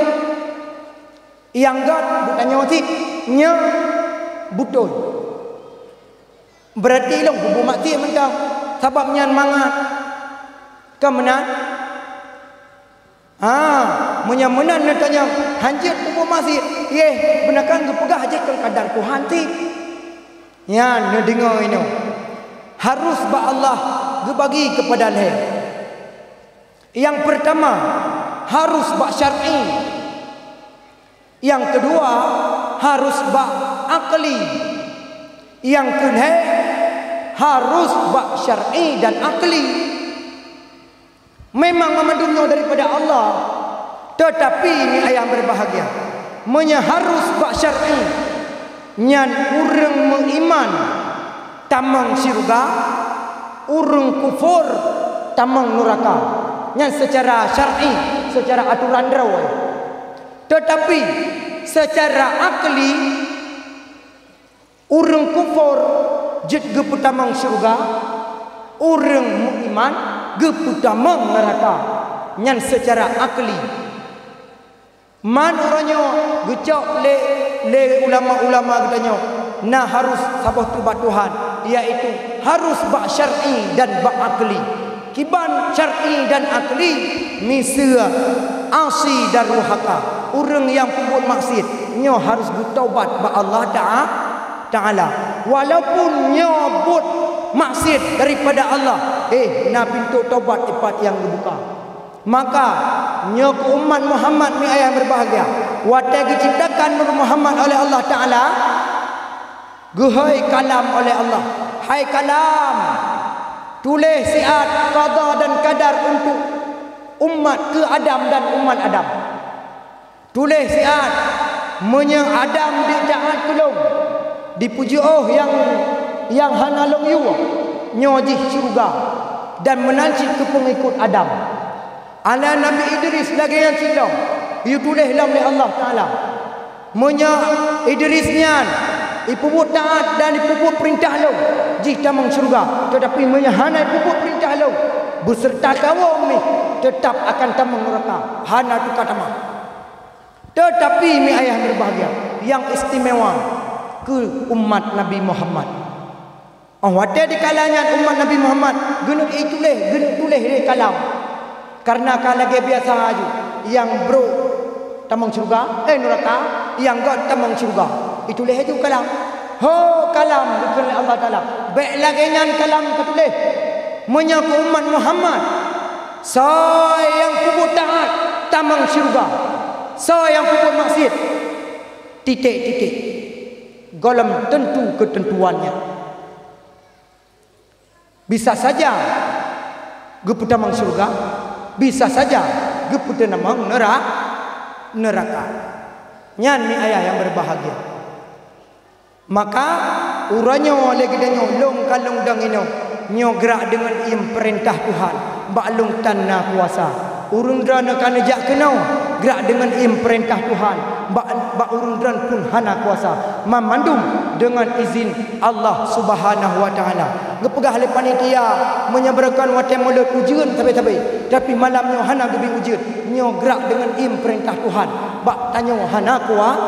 nyang gét beutanyoe cit, nyoe beutôi. Beurati lôn peubuet maksiet mantong, sabab nyan mangat. Ka meunan? Ha, meunyoe meunan neutanyong, hanjeuet peubuet maksiet, yeh, beuneukon geupeugah jih kon qadar Tuhan cit. Nyan neudeungoe inoe. Harus bak Allah geubagi keupada lhée. Nyang peurtama, harus bak syar'i. Nyang keudua, harus bak akli. Nyang keulhée, harus bak syar'i dan akli. Memang mandum nyoe daripada Allah, teutapi, mi ayah beubahgia, meunyoe harus bak syar'i, nyan ureuëng meuiman tamong syeuruga, ureuëng kufur tamong nuraka. Nyan seucara syar'i, seucara atoran droe. Teutapi, seucara akli, ureuëng kufur jeuet geupeutamong syeuruga, ureuëng meuiman geupeutamong neuraka. Nyan seucara akli. Man uroe nyoe geucok lé, lé ulama-ulama geutanyoe na harus saboh teuk bak Tuhan, yaitu harus bak syar'i dan bak akli. Kiban syar'i dan akli, miseue asi dan ruhaka, ureuëng nyang peubuet maksiet, nyoe harus geutobat bak Allah Ta'a-, Ta'ala. Walaupun nyoe buet maksiet daripada Allah, eh, na pintoe tobat ipat nyang geubuka. Maka, nyoe keu umat Muhammad, mi ayah beubahgia, watée geuciptakan Nabi Muhammad oleh Allah Taala, geuhôi kalam oleh Allah, "Hai kalam, tuléh siat qada dan qadar untuk umat keu Adam dan umat Adam." Tuléh siat, meunyoe Adam di taát keu lôn, dipeujiôh nyang, nyang hana lôn yue, nyoe jih syeuruga, dan meunan cit keu peungikot Adam. Ala Nabi Idris lagée nyan cit lom, geutuléh lom lé Allah Taala. Meunyoe Idris nyan ipeubuet taát dan ipeubuet peurintah lôn, jih tamong syeuruga, teutapi meunyoe hana ipeubuet peurintah lôn, beuseureuta kawöm nih, teutab akan tamong neuraka, hana teuka tamong. Tetapi, mi ayah yang berbahagia, yang istimewa keu umat Nabi Muhammad. Oh, watée dikala nyan umat Nabi Muhammad geuneuk ituléh, geuneuk tuléh lé kalam. Karena ka lagée biasa aju, nyang brok tamong syeuruga, eh, nuraka, nyang göt tamong syeuruga. Ituléh aju kalam. Ho kalam, geukheun lé Allah Taala, bék lagée nyan kalam katuléh. Meunyoe keu umat Muhammad, soe nyang peubuet taát tamong syeuruga, soe nyang peubuet maksiet, titik-titik, gohlom teuntu keuteuntuan nyan. Bisa saja geupeutamong syeuruga, bisa saja geupeutamong neura-, neuraka. Nyan, mi ayah yang berbahagia. Maka, uroe nyoe lé geutanyoe lôn ka lôn dong inoe, nyoe grak deungon iem peurintah Tuhan, bak lôn tan na kuasa. Ureuëng droeneuh ka neujak keunoe, grak deungon iem peurintah Tuhan, bak, bak ureuëng droeneuh pun hana kuasa. Mamandum deungon izin Allah Subhanahu wa Taala. Geupeugah lé panitia, meunyoe beureukan watée mulod ujeuen sabe-sabe, tapi malam nyoe hana geubi ujeuen. Nyoe grak deungon iem peurintah Tuhan, bak tanyoe hana kua-,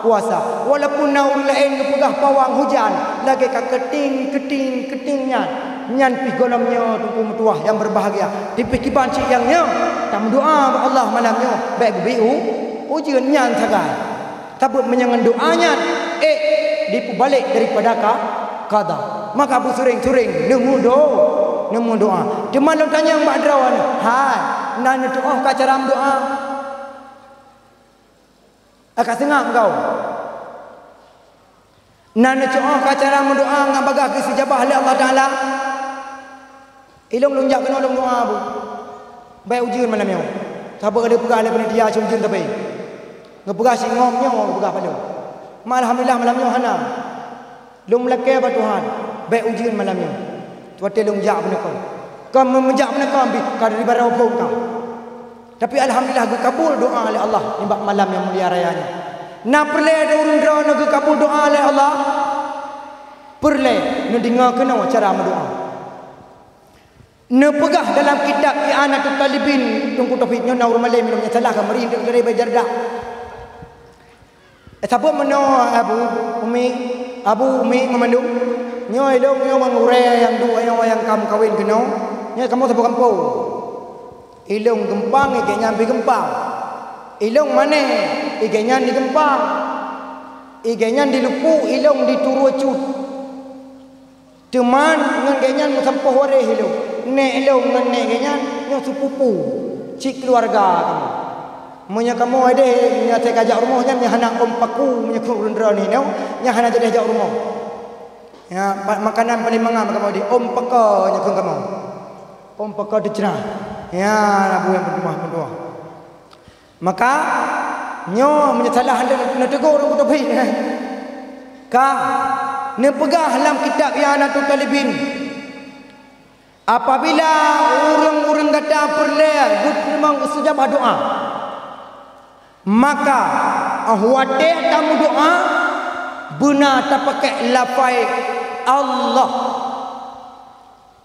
kuasa. Walaupun na ureuëng laén geupeugah pawang hujan, lagée ka keuting, keuting, keuting nyan, nyan pih gohlom nyoe Teungku meutuwah nyang berbahagia. Tipih kiban cit nyang nyoe, tameudoa bak Allah malam nyoe, bék geubi u-, ujeuen nyan sagai. Sabab meunyoe ngon doa nyan, ék dipeubalek daripada ka-, kada. Maka beusureng-sureng neumeudo-, neumeudoa. Teuma lôn tanyong bak droeneuh, hai, na neutuoh ka cara meudoa? Ka seungab kau? Na neutuoh ka cara meudoa ngon bagaih geusijabah lé Allah Taala? Ilong lôn jak keunoe lôn doa, Bu. Bék ujeuen malam nyoe. Saboh ka lheueh peugah lé panitia cuma ujeuen sabe. Geupeugah singoh nyoe geupeugah padum. Ma alhamdulillah malam nyoe hana. Lôn meulakée bak Tuhan, bék ujeuen malam nyoe. Watée lôn jak beuneukon. Kon meu-, meujak beuneukon bit ka dari barô phon ka. Tapi alhamdulillah geukabul doa lé Allah nibak malam nyang mulia raya nyoe. Na peureulée ureuëng droeneuh geukabul doa lé Allah? Peureulée, neudeungoe keunoe cara meudoa. Neupeugah dalam kitab I'anatut Talibin, Teungku Taufik, nyoe na ureuëng malém nyang salah ka meuri dari Bajardak. Eh, saboh meunoe Abu, Umi, Abu, Umi, meumandum. Nyoe ilong nyoe ngon gurée nyang duek nyoe nyang ka meukawen keunoe. Nyoe kamoe saboh gampông. Ilong geumpang, igée nyan pih geumpang. Ilong mané, igée nyan di geumpang. Igée nyan di lupu, ilong di turue cut. Teuma ngon geuh nyan meusampôh waréh ilong. Nék ilong ngon nék geuh nyan nyoe seupupu, cit keuluwarga kamoe. Meunyoe kamoe deh, nyoe asai ka jak rumoh nyan, nyan hana ôm paku, meunyoe kheun ureuëng droeneuh nyoe, nyan hana jadeh jak rumoh. Ya, pa-, makanan paléng mangat kamoe deh, ôm paka nyoe kheun kamoe. Ôm paka teuceurah. Ya, na buet nyang peutuah-peutuah. Maka, nyoe meunyoe salah neuteugor ureuëng beutôi, ka neupeugah lam kitab I'anatut Talibin, apabila ureuëng-ureuëng gata peureulée geuteurimong istijabah doa, maka óh watée tameudoa beuna tapakék lafai Allah,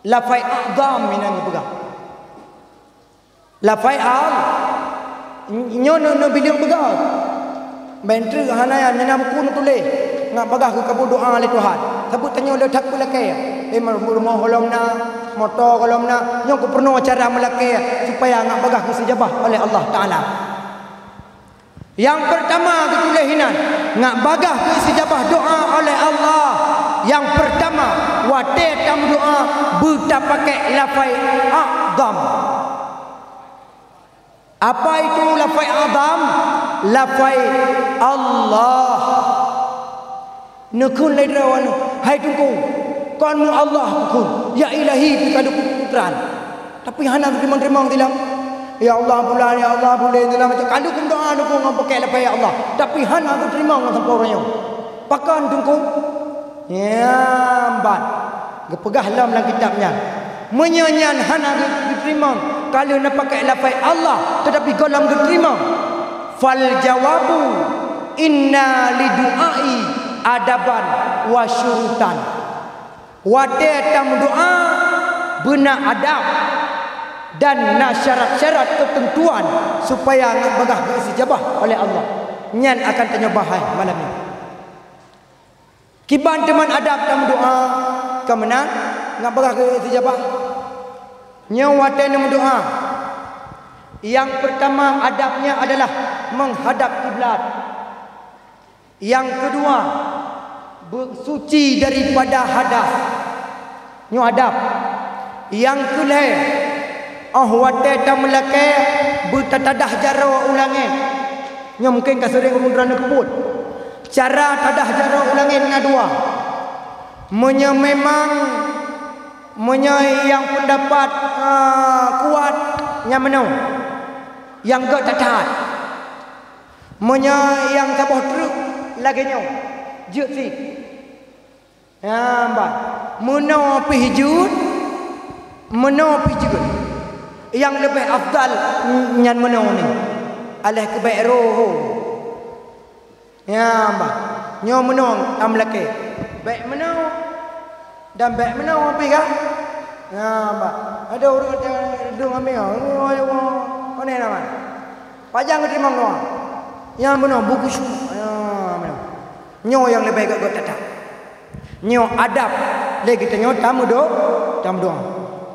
lafai a'zam inan geupeugah. Lafai al, nyoe neu-, neubileung beugöt. Ban treuk hana nyan, nyan na buku neutuléh, ngat bagaih geukabul doa lé Tuhan. Saboh tanyoe le that peulakée. Eh, rumoh gohlom na, moto gohlom na, nyoe geupeurunoe cara meulakée supaya ngat bagaih geusijabah oleh Allah Taala. Nyang peurtama geutuléh inan, ngat bagaih geusijabah doa oleh Allah. Nyang peurtama, watée tameudoa beutapakék lafai a'zam. Apa itu lafai a'zam? Lafai Allah. Neukheun lé droeneuh, "Hai Teungku, kon mu Allah kukheun, ya Ilahi pih ka lôn kheun." Tapi hana geuteurimong-teurimong silam. "Ya Allah pulan, ya Allah pulan," silam macam ka lôn kheun doa neukheun ngon pakék lafai ya Allah. Tapi hana geuteurimong ngon sampoe uroe nyoe. Pakon Teungku? Nyang ban geupeugah lom lam kitab nyan. Meunyoe nyan hana geu-, geuteurimong, ka lheueh neupakék lafai Allah, teutapi gohlom geuteurimong. Fal jawabu inna lidu'ai adaban wa syurutan. Watée tameudoa beuna adab dan na syarat-syarat keuteuntuan supaya ngat bagaih geusijabah oleh Allah. Nyan akan tanyoe bahas malam nyoe. Kiban teuma adab tameudoa, ka meunan, ngat bagah keu istijabah. Nyoe watée neumeudoa, nyang peurtama adabnya adalah menghadap kiblat. Nyang keudua, beusuci daripada hadas. Nyoe adab. Nyang keulhée, óh watée tameulakée beutatadah jaroe u langét. Nyoe mungken ka seuréng ureuëng droeneuh peubuet. Cara tadah jaroe u langét na dua. Meunyoe memang, meunyoe nyang peundapat, ah, kuat, nyang meunoe, nyang gét that-that. Meunyoe nyang saboh treuk lagée nyoe, jeuet sit. Nyan ban. Meunoe pih jeuet, meunoe pih jeuet. Nyang leubeh afdal nyan meunoe ni. Aléh keu bék roh. Nyan ban. Nyoe meunoe tam lakée. Bék meunoe. Dan bék meunoe pih kan? Nyan ban. Adoh ureuëng dong amé. Pane nama? Pajan geuteurimong doa. Nyang meunoe bukhusyuk. Nyan meunoe. Nyoe nyang leubeh gét-gét that-that. Nyoe adab lé geutanyoe tameudo-, tameudoa.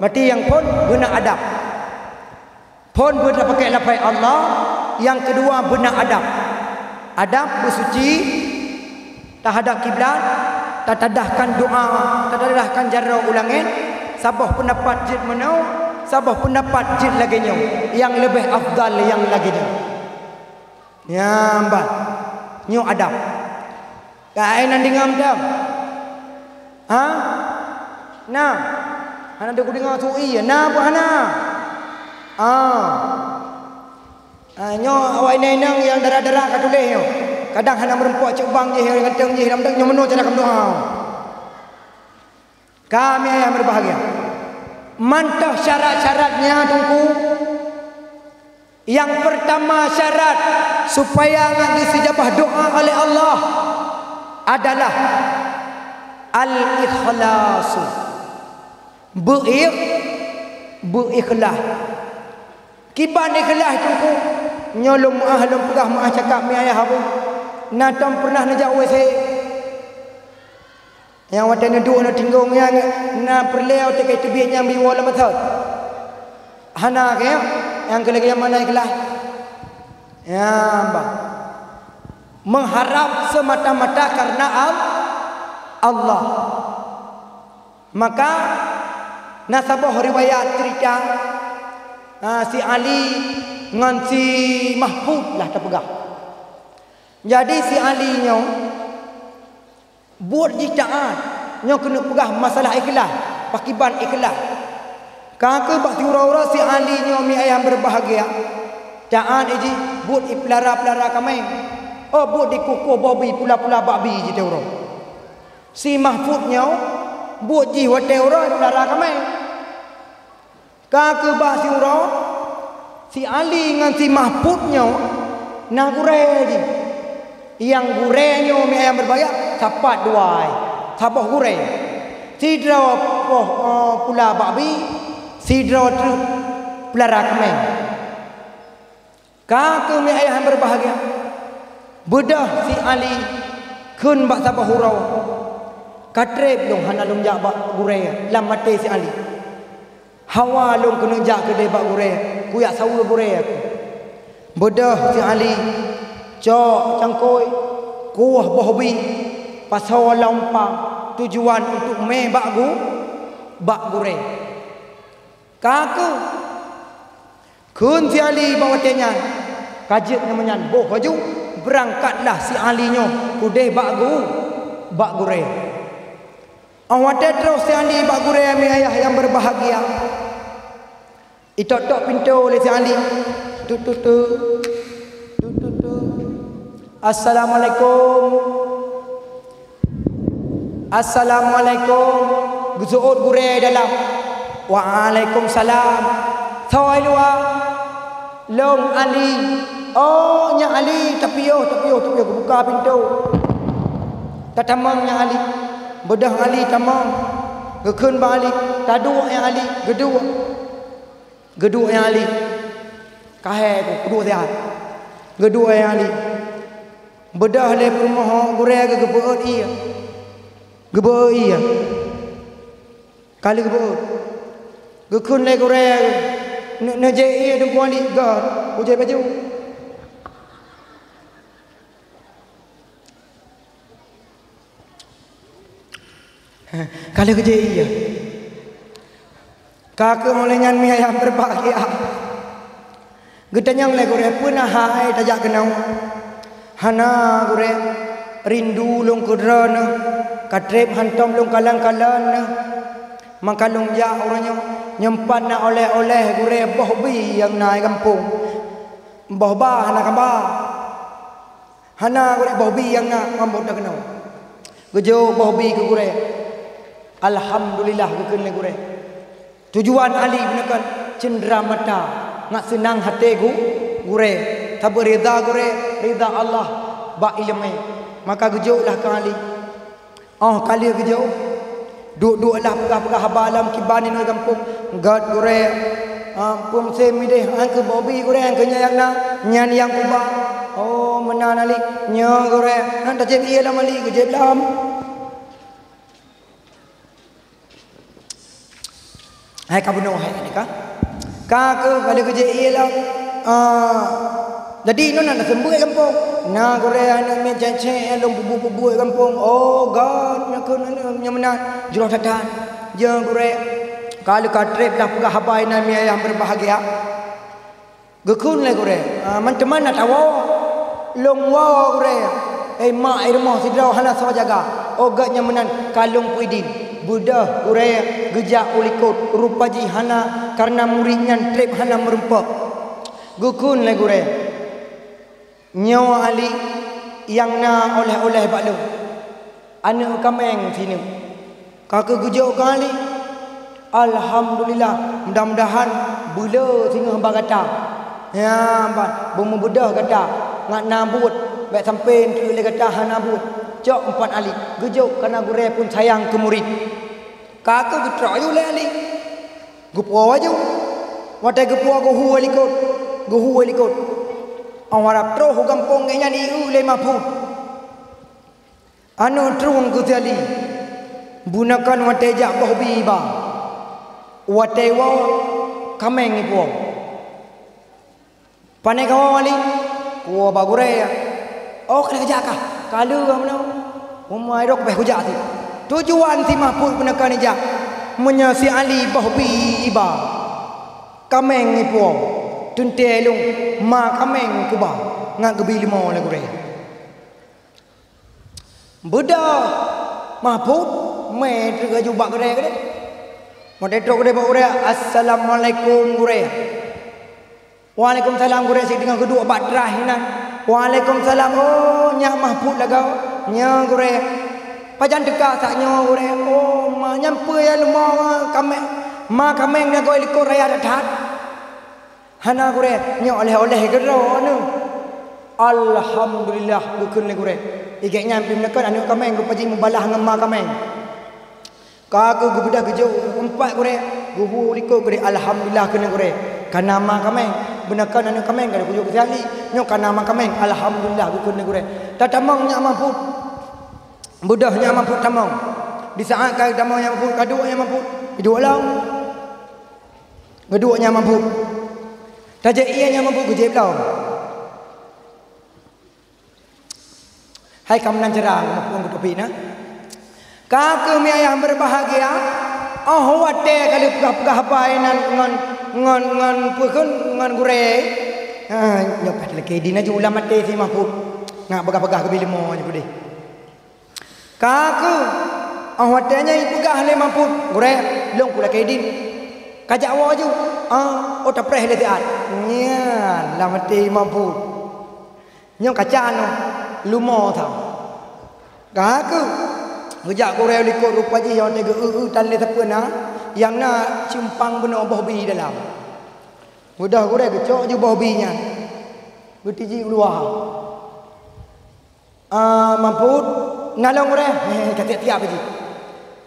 Berarti nyang phon beuna adab. Phon beuna pakai lafai Allah, nyang keudua beuna adab. Adab beusuci, tahadap kiblat, tatadahkan doa, tatadahkan jaroe u langét, saboh peundapat jeuet meunoe, saboh peundapat jeuet lagée nyoe, nyang leubeh afdal nyang lagée nyoe. Nyan ban. Nyoe adab. Ka ai nan deungoe mantong? Ha? Na? Hana deungoe su ie? Na peue hana? Ah. Ah, nyoe awak inong-inong nyang dara-dara ka tuléh nyoe. Kadang hana meurumpok cubang jih, nyang ganteng jih lam dek nyoe meunoe cara keu meudoa. Kami ayah berbahagia. Mantong syarat-syaratnya, Teungku. Yang pertama syarat supaya ngat geusijabah doa oleh Allah adalah al-ikhlasu. Beuikh-, beuikhlas. Kiban ikhlas, Teungku? Nyoe lôn meuáh, lôn peugah meuáh cakap mi ayah abu. Na tom pernah neujak U S A. Nyang watée neuduek neutinggong nyan, na peureulée watée ka teubiet nyang biwoe lam masa. Hana keu nyang keu lagée mana ikhlas. Ya, bah. Mengharap semata-mata karena Al-, Allah. Maka na saboh riwayat cerita, ah, si Ali ngon si Mahfud lah tapeugah. Jadi si Ali nyoe buet jih taát, nyoe keuneuk peugah masalah ikhlas, pakiban ikhlas. Ka keuh bak siuroe-uroe si Ali nyoe mi ayah berbahagia, taát jih buet ipeulara-peulara kaméng. Oh, buet dikukoh boh bi pula-pula bak bi jih teuroe. Si Mahfud nyoe buet jih watée uroe peulara kaméng. Ka keuh bak siuroe, si Ali ngon si Mahfud nyoe na gurée jih. Nyang gurée nyoe mi ayah berbahagia sapat dua ai, saboh gurée. Sidroe poh, eh, pula bak bi, sidroe treuk peulara kaméng. Ka keuh mi ayah nyang berbahagia, beudôh si Ali kheun bak saboh uroe, "Ka treb lôn hana lôn jak bak gurée." Lam até si Ali, "Hawa lôn keuneuk jak keudeh bak gurée, kujak saweue gurée." Beudôh si Ali cok cangkôi, kueh boh bi, pasoe lam umpa, tujuan untuk mé bak gu-, bak gurée. Ka keuh kheun si Ali bak watée nyan, ka jeuet ngon meunan boh laju, beurangkatlah si Ali nyoe keudeh bak gu-, bak gurée. Óh watée troh si Ali bak gurée mi ayah nyang berbahagia, itok-tok pintoe lé si Ali. Tut, tut, tut. Tut, tut, tut. "Assalamualaikum." "Assalamualaikum." Geuseuôt gurée dalam. "Waalaikumsalam." "Soe luwa?" "Lôn Ali." "Oh, nyak Ali, tapiôh, tapiôh, tapiôh." Geubuka pintoe. Tatamong nyak Ali. Beudôh Ali tamong. Geukheun bak Ali, "Taduek nyak Ali." Geuduek. Geuduek nyak Ali. Kahé ku, kuduek siat. Geuduek nyak Ali. Beudôh lé peurumoh gurée geu-, geubeuôt ié. Geubeuôt ié. Ka lheueh geubeuôt, geukheun lé gurée, "Neu-, neujép ié Teungku Ali." "Göt, kujép laju." Ka lheueh geujép ié. Ka keuh óh lheueh nyan, mi ayah beubahgia, geutanyong lé gurée, "Peue na hai tajak keunoe?" "Hana, gurée, rindu lôn keu droeneuh, ka treb hantom lôn kalon-kalon neuh. Maka lôn jak uroe nyoe, nyoe pat na oleh-oleh gurée boh bi nyang na i gampông. Boh ba hana kaba." "Hana, gurée, boh bi nyang na, mambot takeunoe." Geujok boh bi keu gurée. "Alhamdulillah," geukheun lé gurée. Tujuan Ali beuneukon ceundra mata, ngat seunang até gu-, gurée. Saboh rida gurée, rida Allah bak iéleumé. Maka geujok lah keu Ali. Óh ka lheueh geujok, duek-duek lah peugah-peugah haba lam kiban inong gampông. "Göt, gurée, ah, peue musém idéh, han keu boh bi, gurée, han keu nyan nyang na, nyan nyang kuba." "Oh, meunan Ali. Nyoe, gurée, han tajép ié lom Ali." Geujép lom. Hai ka bunoe hai ka. Ka keuh ka lheueh geujép ié lom. Ah, jadi inoe na seumeubeuet gampông. "Na, gurée, aneuk miet cék-cék lôn peubuet-peubuet gampông." "Oh, göt, nyoe keuh nyoe meunan." Jroh that-that. "Nyoe, gurée, ka lheueh ka treb lah peugah haba inan mi ayah beubahgia." Geukheun lé gurée, "Ah, manteuman na tawoe." "Lôn woe, gurée. Eh, mak i rumoh sidroe hana soe jaga." "Oh, göt, nyoe meunan, ka lôn peuidin." Beudôh gurée geujak u likot, rupa jih hana, kareuna murit nyan treb hana meurumpok. Geukheun lé gurée, "Nyoe Ali nyang na oleh-oleh bak lôn. Aneuk kaméng sineuk." Ka keuh geujok keu Ali. "Alhamdulillah, mudah-mudahan beuleu singoh bak gata. Ya, ban beumeubeudôh gata, ngat na buet, bék sampoe eunteuk lé gata hana buet." Cok umpat Ali, geujok kareuna gurée pun sayang keu murit. Ka keuh geutrok aju lé Ali. Geupuwoe aju. Watée geupuwoe geuhu likot, geuhu likot. Óh rab troh u gampông geuh nyan ieu lé Mahfud. Aneuk trueng keu si Ali, beuneukon watée jak boh bi iba, watée iwoe kaméng ipuwoe. "Pane kawoe Ali?" "Kuwoe bak gurée." "Oh, ka lheueh jak kah?" "Ka lheueh meunoe, umu ai rok beh kujak si." Tujuan si Mahfud beuneukon ijak, meunyoe si Ali boh bi iba, kaméng ipuwoe, teuntée lôn ma kaméng kuba, ngat geubi leumo lé gurée. Beudôh Mahfud, mé treuk aju bak gurée keudeh. Watée trok keudeh bak gurée, "Assalamualaikum, gurée." "Waalaikumsalam, gurée," si teungoh geuduek bak traih inan. "Waalaikumsalam, oh, nyak Mahfud lagoe." "Nyoe, gurée." "Pajan teuka sak nyoe, gurée?" "Oh, ma, nyan peue ya leumo kaméng, ma kaméng lagoe likot raya that-that." "Hana, gurée, nyoe oleh-oleh keudroe neuh." "Alhamdulillah," geukheun lé gurée. Igét nyan pih beuneukon aneuk kaméng rupa jih meubalah ngon ma kaméng. Ka keuh geubeudôh geujok umpat gurée, geuhu likot gurée, "Alhamdulillah," kheun lé gurée. "Kana ma kaméng, beuneukon aneuk kaméng ka geujok keu si Ali. Nyoe kana ma kaméng, alhamdulillah," geukheun lé gurée. Tatamong nyak Mahfud. Beudôh nyak Mahfud tamong. Di saát ka tamong nyak Mahfud, ka duek nyak Mahfud, geuduek lom. Geuduek nyak Mahfud. Tajép ié nyak Mahfud, geujép lom. Hai ka meunan cara Mahfud keu topi na. Ka keuh mi ayah beubahgia, óh watée ka lheueh peugah-peugah haba inan ngon, ngon, ngon peue kheun, ngon gurée. Ha, nyoe pat lakée di na ju lam até si Mahfud. Ngat peugah-peugah keubi leumo nyoe peudeh. Ka keuh, óh watée nyan ipeugah lé Mahfud, "Gurée, lôn kulakée idin." Ka jak woe aju, ah, oh, tapreh lé siat. Nyan lam até Mahfud. Nyoe kaca nyoe, leumo that. Ka keuh, geujak gurée likot rupa jih nyang watée geu-eu-eu tan lé sapeue na, nyang na simpang bunoe boh bi dalam. Beudôh gurée geucok ju boh bi nyan. Geutiji u luwa. "Ah, Mahfud, na lôn gurée?" "Hé, ka tiep-tiep jih.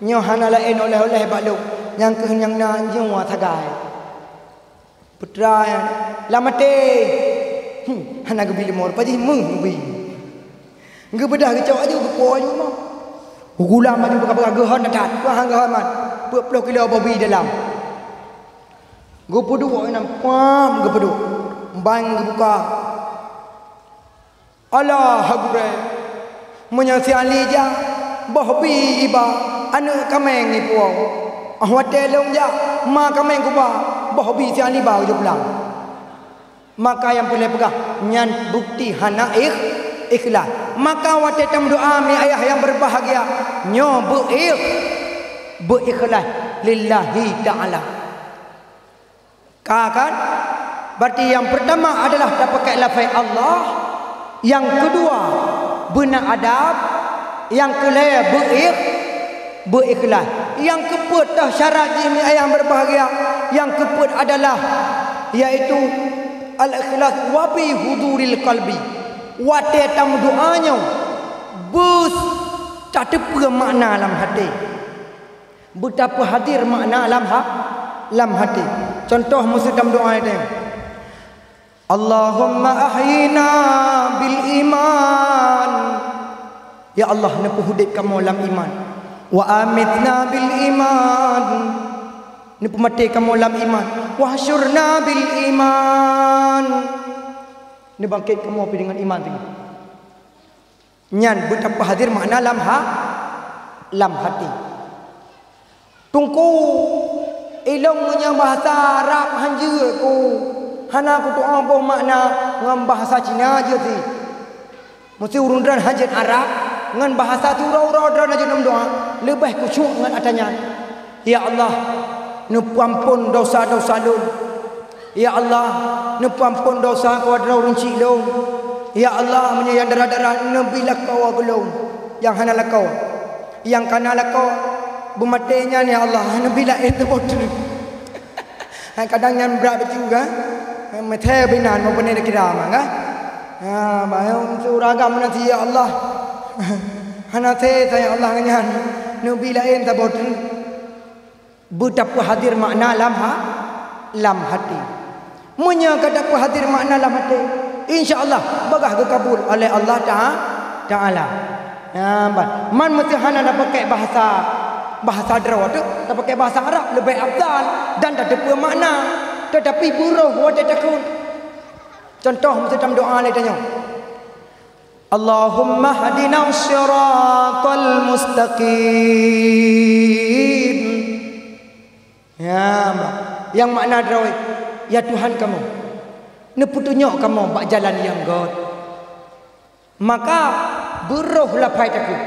Nyoe hana laén oleh-oleh bak lôn, nyang keuh nyang na nyoe sagai." Putra nyan, "Lam até." Hmm, hana geubi leumo, rupa jih meuh geubi. Geubeudôh geucok aju, geupuwoe aju mah. Geugulam aju, peugah-peugah geuhon that-that. Peue han geuhon man. Peuet ploh kilo boh bi dalam. Geupeuduek inan, pam, geupeuduek. Ban geubuka. Alah, gurée. Meunyoe si Ali jak, boh bi iba, aneuëk kaméng ipuwoe. Óh watée lôn jak, ma kaméng kuba, boh bi si Ali ba geujok pulang. Maka nyang peureulée peugah, nyan bukeuti hana ikh-, ikhlas. Maka watée tameudoá, mi ayah nyang beubahgia, nyoe beu-ikh-, beu-ikhlaih lillahi ta'ala. Ka kan? Berarti nyang peurtama adalah tapakai lafai Allah, nyang keudua beuna adab, nyang keulhée beu-ikh-, beu-ikhlas. Nyang keupeuet teuh syarat jih, mi ayah beubahgia, nyang keupeuet adalah, yaitu al-ikhlas wa bi huduril qalbi. Watée tameudoá nyoe, beu tateupeue makna lam até. Beutapeuhadir makna lam ha-, lam até. Contoh, meuseuti tameudoá teuh, "Allahumma ahyina bil iman." Ya Allah, neupeuhudép kamoe lam iman. "Wa amitna bil iman." Neupeumaté kamoe lam iman. "Wahsyurna bil iman." Neubangkét kamoe pih deungon iman teuh. Nyan beutapeuhadir makna lam ha-, lam até. Teungku, ilôn meunyoe bahasa Arab hanjeuet ku, hana kutu'oh boh makna ngon bahasa Cina jeuet sih. Meuseuti ureuëng droen hanjeuet Arab, ngon bahasa uroe-uroe droen hanjeuet lom doá, leubeh khusyuk ngon ata nyan. Ya Allah, neupeuamphon desya-desya lôn. Ya Allah, neupeuamphon desya keudroe ureuëng chik lôn. Ya Allah, meunyoe nyang dara-dara neubi lakoe keu lôn. Nyang hana lakoe. Nyang kana lakoe beumaté nyan, ya Allah, neubi laén teuboh treuk. Hai, kadang nyan brat bacut kan? Meuthée binan, meubeuné dikira mah kan? Ha, bah, ureuëng agam meunan, ya Allah. Hana thée, ya Allah, ngon nyan. Neubi laén teuboh treuk. Beutapeuhadir makna lam ha-, lam até. Meunyoe ka tapeuhadir makna lam até, insya Allah bagah geukabul oleh Allah Ta'a-, Ta'ala. Ya, ban. Man meuseuti hana tapakai bahasa, bahasa droe teuh, tapakai bahasa Arab leubeh afdal dan tateupeue makna. Teutapi beuroh watée takheun. Contoh, meuseuti tameudoá lé tanyoe. Allahumma hdina siratal mustaqim. Ya, nyang makna droe, "Ya Tuhan kamoe, neupeutunyok kamoe bak jalan nyang göt." Maka beuroh lafai takheun.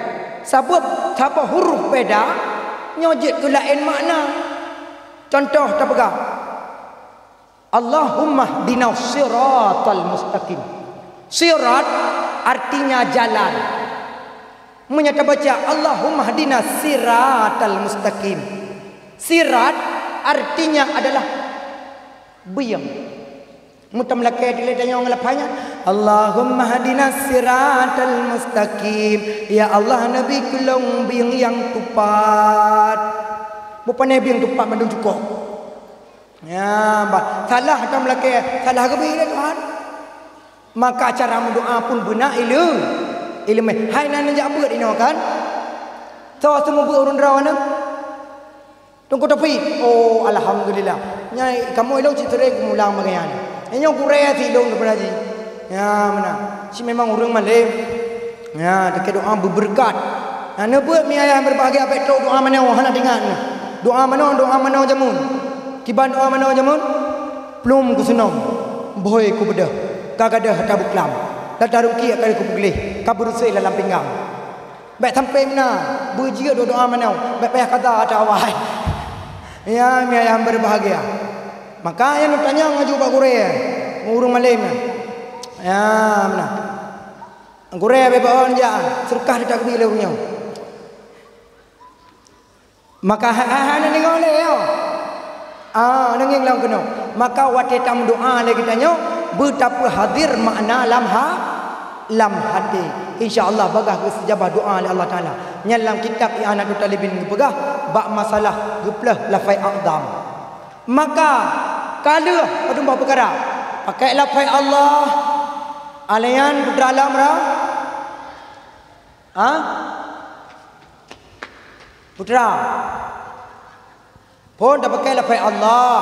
Sabab saboh huruf beda, nyoe jeuet keu laén makna. Contoh tapeugah, "Allahumma hdina siratal mustaqim." Sirat artinya jalan. Meunyoe tabaca, "Allahumma hdina siratal mustaqim." Sirat artinya adalah bieng. Meutam lakée dilée tanyoe ngon lafai nyan, "Allahumma hdina siratal mustaqim." Ya Allah, neubi keu lôn bieng nyang teupat. Bukon bieng teupat mandum cukôp. Ya, bah, salah tam lakée, salah geubi lé Tuhan. Maka cara meudoá pun beuna ileu-, ileumèe. Hai na neujak beuet inoe kan? Soe seumeubeuet ureuëng droeneuh? Teungku Taufik. Oh, alhamdulillah. Nyai kamoe ilong cit sering kumulang bagaian. Nyoe gurée si ilong daripada ji. Ya, mana? Si memang ureuëng malem. Ya, teuka doa beubeureukat. Nah, neubeuet mi ayah berbahagia, bèk trok doa manoe hana teuingat. Doa manoe, doa manoe jameun. Kiban doa manoe jameun, plueng keuseunong, bhôi kubeudôh, ka gadôh ata beuklam, ata rungkiek ka kupeugleh, ka beureuséh lam pinggang. Bèk sampai meunan, beujeuet doa manoe, bèk payah kaza ata awai. Ya, mi ayah berbahagia. Maka nyan tanyong laju bak gurée, ureuëng malem nyan. Ya, meunan. Gurée bèk baon jak, seudeukah teutak geubi lé ureuëng nyoe. Maka ha-, ha-, hana deungoe lé nyoe. Ah, deungieng lom keunoe. Maka watée tameudoá lé geutanyoe, beutapeuhadir makna lam ha-, lam até. Insya Allah bagah geuseujabah doa lé Allah Taala. Nyan lam kitab I'anatut Talibin geupeugah bak masalah geuplôh lafai a'zam. Maka ka lheueh padum boh peukara, pakai lafai Allah, alayan putra alam ra-, Ha? Putra. Phon tapakai lafai Allah.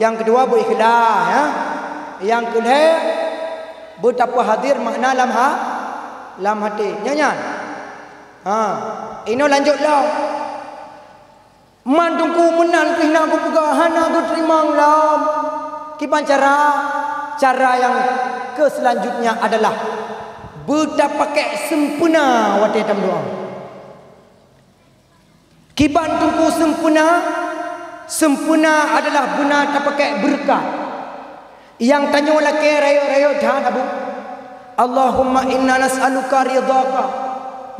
Nyang keudua beu ikhlas, ya. Nyang keulhèe beu tapeuhadir makna lam ha-, lam até. Nyan, nyan. Ha. Inoe lanjut lom. Man Teungku meunan pih na geupeugah hana geuteurimong lom. Kiban cara? Cara nyang keu seulanjutnya adalah beutapakék seumpeuna watée tameudoá. Kiban Teungku seumpeuna? Seumpeuna adalah beuna tapakék beureukat. Nyang tanyoe lakée rayeuk-rayeuk that, Abu. Allahumma inna nas'aluka ridhaka.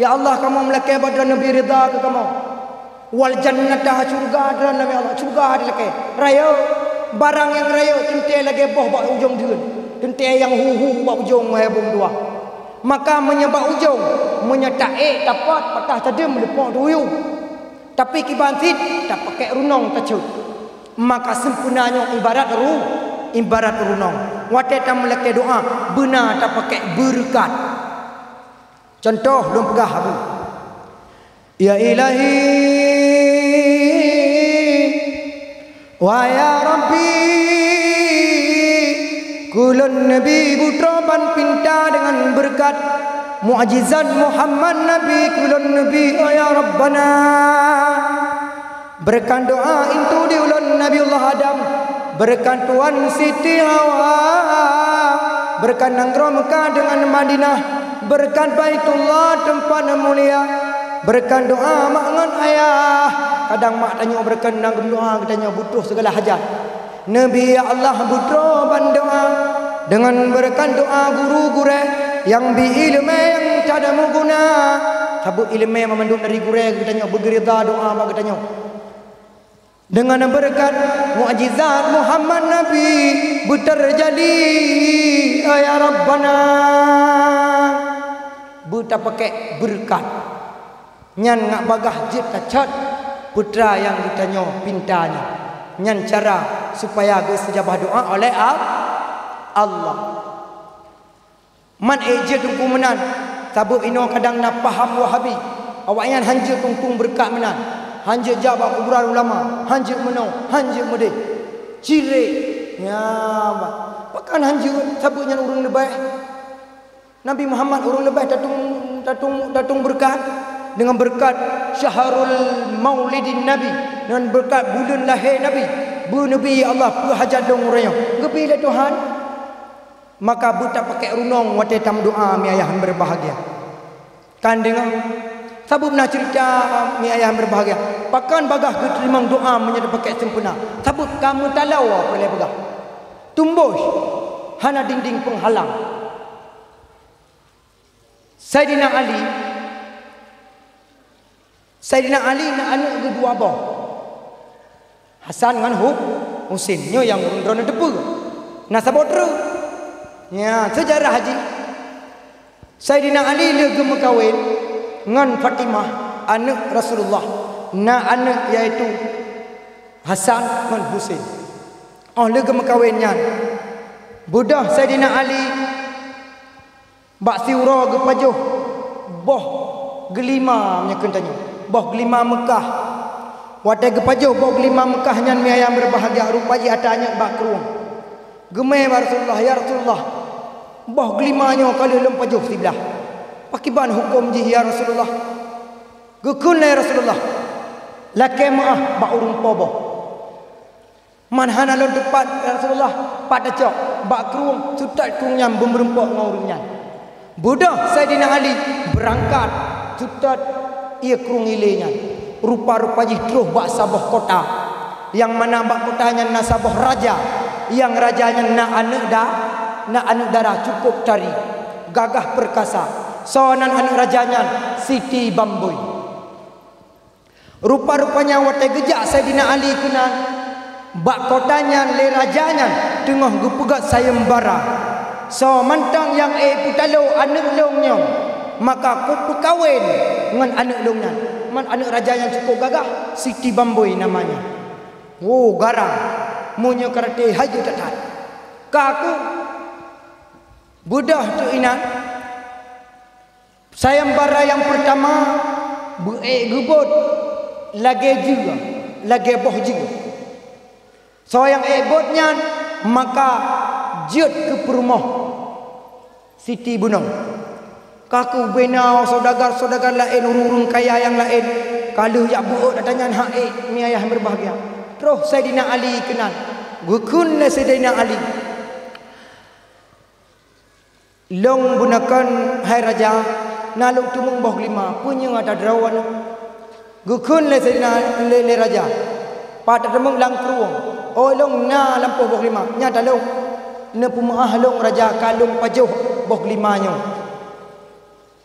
Ya Allah, kamoe meulakée bak Droe Nabi ridha keu kamoe. Wal jannata, syurga Droe Nabi, ya Allah, syurga dilakée. Rayeuk, barang nyang rayeuk teuntée lagée boh bak ujong deuen. Teuntée nyang hu-hu bak ujong, wahai beumeudua. Maka meunyoe bak ujong, meunyoe taék tapat, patah tadeuem leupok tuyue. Tapi kiban cit tapakék runong tacot. Maka seumpeuna nyoe ibarat ru-, ibarat runong. Watée tameulakée doá, beuna tapakék beureukat. Cuntoh lôn peugah, Abu. Ya Ilahi, wa ya Rabbi, keu lôn neubi butroe ban pinta deungon beureukat mukjizat Muhammad Nabi, keu lôn neubi, oh ya Rabbana. Beureukat doá intu di ulôn Nabiullah Adam, beureukat tuan Siti Hawa, beureukat nanggroe Meukah deungon Madinah, beureukat Baitullah teumpat mulia, beureukat doá mak ngon ayah. Kadang mak tanyoe beureukat na geumeudoá, geutanyoe butuh sigala hajat. Neubi ya Allah butroe ban doá, deungon beureukat doá guru-gurée nyang bi iéleumé nyang that meuguna. Saboh iéleumé banmandum dari gurée geutanyoe beugeurida doá bak geutanyoe. Deungon beureukat mukjizat Muhammad Nabi beuteujadi, ya Rabbana, beutapakék beureukat. Nyan ngat bagaih jeuet tacot peue nyang geutanyoe pinta nyan. Nyan cara supaya geuseujabah doá oleh Al-, Allah. Man ék jeuet Teungku meunan, sabab inoe kadang na paham Wahabi. Awaknyan hanjeuet tueng-tueng beureukat meunan, hanjeuet jak bak kuburan ulama, hanjeuet meunoe, hanjeuet meudeh. Cirek. Nyan, pakon hanjeuet, sabab nyan ureuëng leubeh. Nabi Muhammad ureuëng leubeh tatueng, tatueng, tatueng beureukat deungon beureukat Syahrul Maulidin Nabi, deungon beureukat buleuen lahé Nabi. Beu Nabi, ya Allah, peue hajat lôn uroe nyoe, geubri lé Tuhan. Maka beutapakék runong watée tameudoá, mi ayah nyang beubahgia. Kan deungoe, sabab na ceurita, mi ayah nyang beubahgia. Pakon bagaih geuteurimong doá meunyoe tapakék seumpeuna? Sabab ka meutaloe, peureulée peugah. Tumbôh hana dinding peunghalang. Saidina Ali, Saidina Ali na aneuëk geuh dua boh, Hasan ngon Hu-, Husin. Nyoe nyang droeneuh teupeue. Na saboh treuk. Nya, seujarah jih. Saidina Ali lheueh geumeukawen ngon Fatimah, aneuëk Rasulullah. Na aneuëk, yaitu Hasan ngon Husin. Óh lheueh geumeukawen nyan, beudôh Saidina Ali bak siuroe geupajoh boh geulima, meunyoe kheun tanyoe, boh geulima Meukah. Watée geupajoh boh geulima Meukah nyan, mi ayah nyang beubahgia, rupa jih ata nyang bak krueng. Geumé bak Rasulullah, "Ya Rasulullah, boh geulima nyoe ka lheueh lôn pajoh siblah. Pakriban hukôm jih, ya Rasulullah?" Geukheun lé Rasulullah, "Lakée meuáh bak ureuëng po boh." "Man hana lôn teupat, ya Rasulullah, pat tacok?" "Bak krueng." Seutôt krueng nyan beumeureumpok ngon ureuëng nyan. Beudôh Saidina Ali beurangkat seutôt ie krueng ilée nyan. Rupa-rupa jih troh bak saboh kota, nyang mana bak kota nyan na saboh raja, nyang raja nyan na aneuëk da-, na aneuëk dara cukôp tari, gagah peurkasa. Soe nan aneuëk raja nyan? Siti Bambôi. Rupa-rupanya watée geujak Saidina Ali keunan bak kota nyan lé raja nyan teungoh geupeugét sayeuem bara, "Soe mantong nyang ék peutaloe aneuëk lôn nyoe, maka kupeukawen ngon aneuëk lôn nyan." Man aneuëk raja nyan cukôp gagah, Siti Bambôi namanya. Woe, garang, meunyoe karate hai jeuet that-that. Ka aku beudôh teuk inan. Sayembara nyang peurtama beu-ék geubot lagée jeue, lagée boh jeue. Soe nyang ék bot nyan, maka jeuet keu peurumoh Siti Bunoe. Ka keuh bubena saudagar-saudagar laén, ureuëng-ureuëng kaya nyang laén ka lheueh jak beuôt ata nyan hak ék, mi ayah meubahgia. Troh Saidina Ali keunan, geukheun lé Saidina Ali, "Lôn beuneukan, hai raja, na lôn teumeung boh glima, peue nyoe ata droe nyoe?" Geukheun lé Saidina, lé, lé raja, "Pat tateumeung lam krueng?" "Oh, lôn na lampôh boh glima, nyan ata lôn. Neupeumeuáh lôn raja, ka lôn pajoh boh glima nyoe."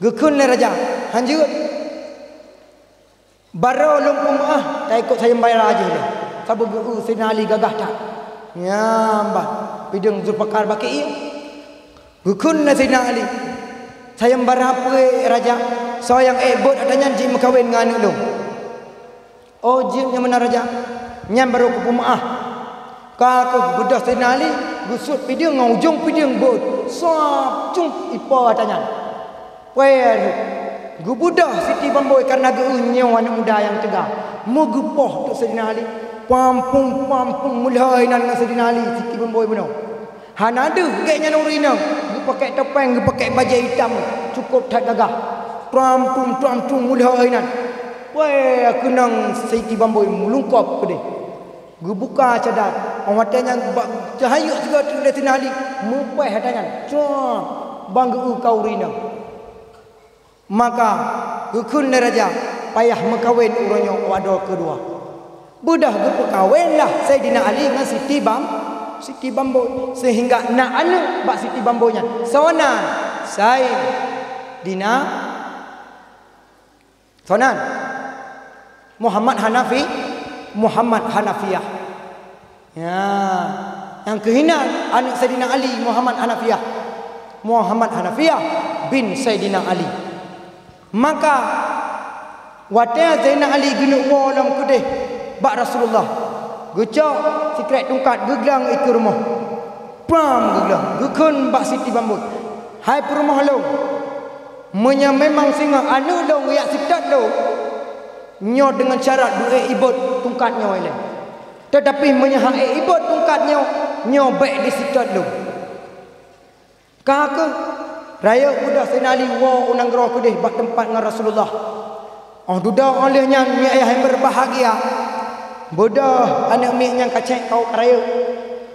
Geukheun lé raja, "Hanjeuet, baroe lôn peumeuáh, taikot sayembara jih lé." Saboh geu-eu Saidina Ali gagah that. Nyan ban pideueng Zulfikar bak ié. Geukheun lé Saidina Ali, "Sayembara peue, raja? Soe nyang ék bot ata nyan jimeukawen ngon aneuëk lôn." "Oh, jeuet nyoe meunan raja, nyan baroe kupeumeuáh." Ka keuh beudôh Saidina Ali, geusuet pideueng ngon ujong pideueng bot, sab cung ipo ata nyan. Pue lheueh, geubeudôh Siti Bamboi kareuna geu-eu nyoe aneuëk muda nyang teuga. Meugeupoh teuk Saidina Ali, pampung-pampung meulhôi nan ngon Saidina Ali Siti Bamboi bunoe. Hana deuh gét nyan ureuëng inong, geupakée topeng, geupakée bajée itam, cukôp that gagah. Tram-trum, tram-trum meulhôi nan. Wée, keunong Siti Bamboi meulungkôb keudeh. Geubuka cadar, óh watée nyan bak cahayok sigoe teuk lé Saidina Ali, meupéh ata nyan. Cwang! Ban geu-eu ka ureuëng inong. Maka geukheun lé raja, payah meukawen uroe nyoe u adoe keudua. Beudôh geupeukawenlah Saidina Ali ngon Siti Bam-, Siti Bamboi, seuhingga na aneuëk bak Siti Bamboi nyan. Soe nan? Saidina, soe nan? Muhammad Hanafi, Muhammad Hanafiah. Ya, nyang keuh inan aneuëk Saidina Ali, Muhammad Hanafiah. Muhammad Hanafiah bin Saidina Ali. Maka watée Saidina Ali geuneuk woe lom keudeh bak Rasulullah, geucok sikrek tungkat geuglang ikeue rumoh. Pram geuglang, geukheun bak Siti Bamboi, "Hai peurumoh lôn, meunyoe memang singoh aneuëk lôn jak seutôt lôn, nyoe deungon syarat beu-ék ibot tungkat nyoe ilée." Teutapi meunyoe han ék ibot tungkat nyoe, nyoe bék diseutôt lôn. Ka keuh, rayeuk beudôh Saidina Ali woe u nanggroe keudeh bak teumpat ngon Rasulullah. Óh dudoe óh lheueh nyan, mi ayah nyang beubahgia, beudôh aneuëk miet nyang ka cék kawök ka rayeuk.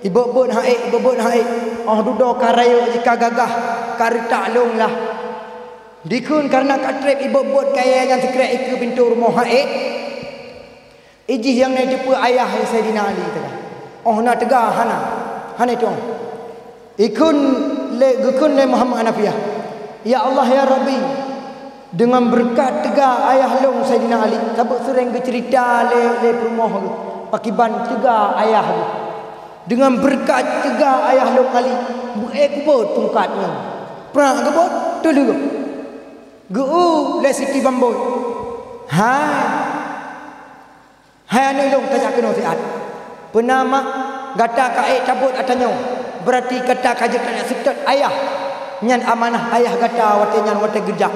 Ibot-bot han ék, ibot-bot han ék. Óh dudoe ka rayeuk jih ka gagah, ka reutak lôn lah. Dikheun kareuna ka treb ibot-bot kayée nyan sikrek ikeue pintoe rumoh han ék. Ijih nyang na jiteupeue ayah Saidina Ali teuga. Óh na teuga hana, hana itu. Ikheun lé, geukheun lé Muhammad Hanafiah, "Ya Allah, ya Rabbi, deungon beureukat teuga ayah lôn Saidina Ali," sabab seuréng geuceurita lé, lé peurumoh geuh, pakiban teuga ayah geuh. "Deungon beureukat teuga ayah lôn Ali, beu-ék kubot tungkat nyoe." Prak geubot, teulheueh. Geu-eu lé Siti Bamboi, "Hai, hai aneuëk lôn, tajak keunoe siat. Peue na mak, gata ka ék tabot ata nyoe, beurati gata ka jeuet tajak seutôt ayah. Nyan amanah ayah gata watée nyan, watée geujak.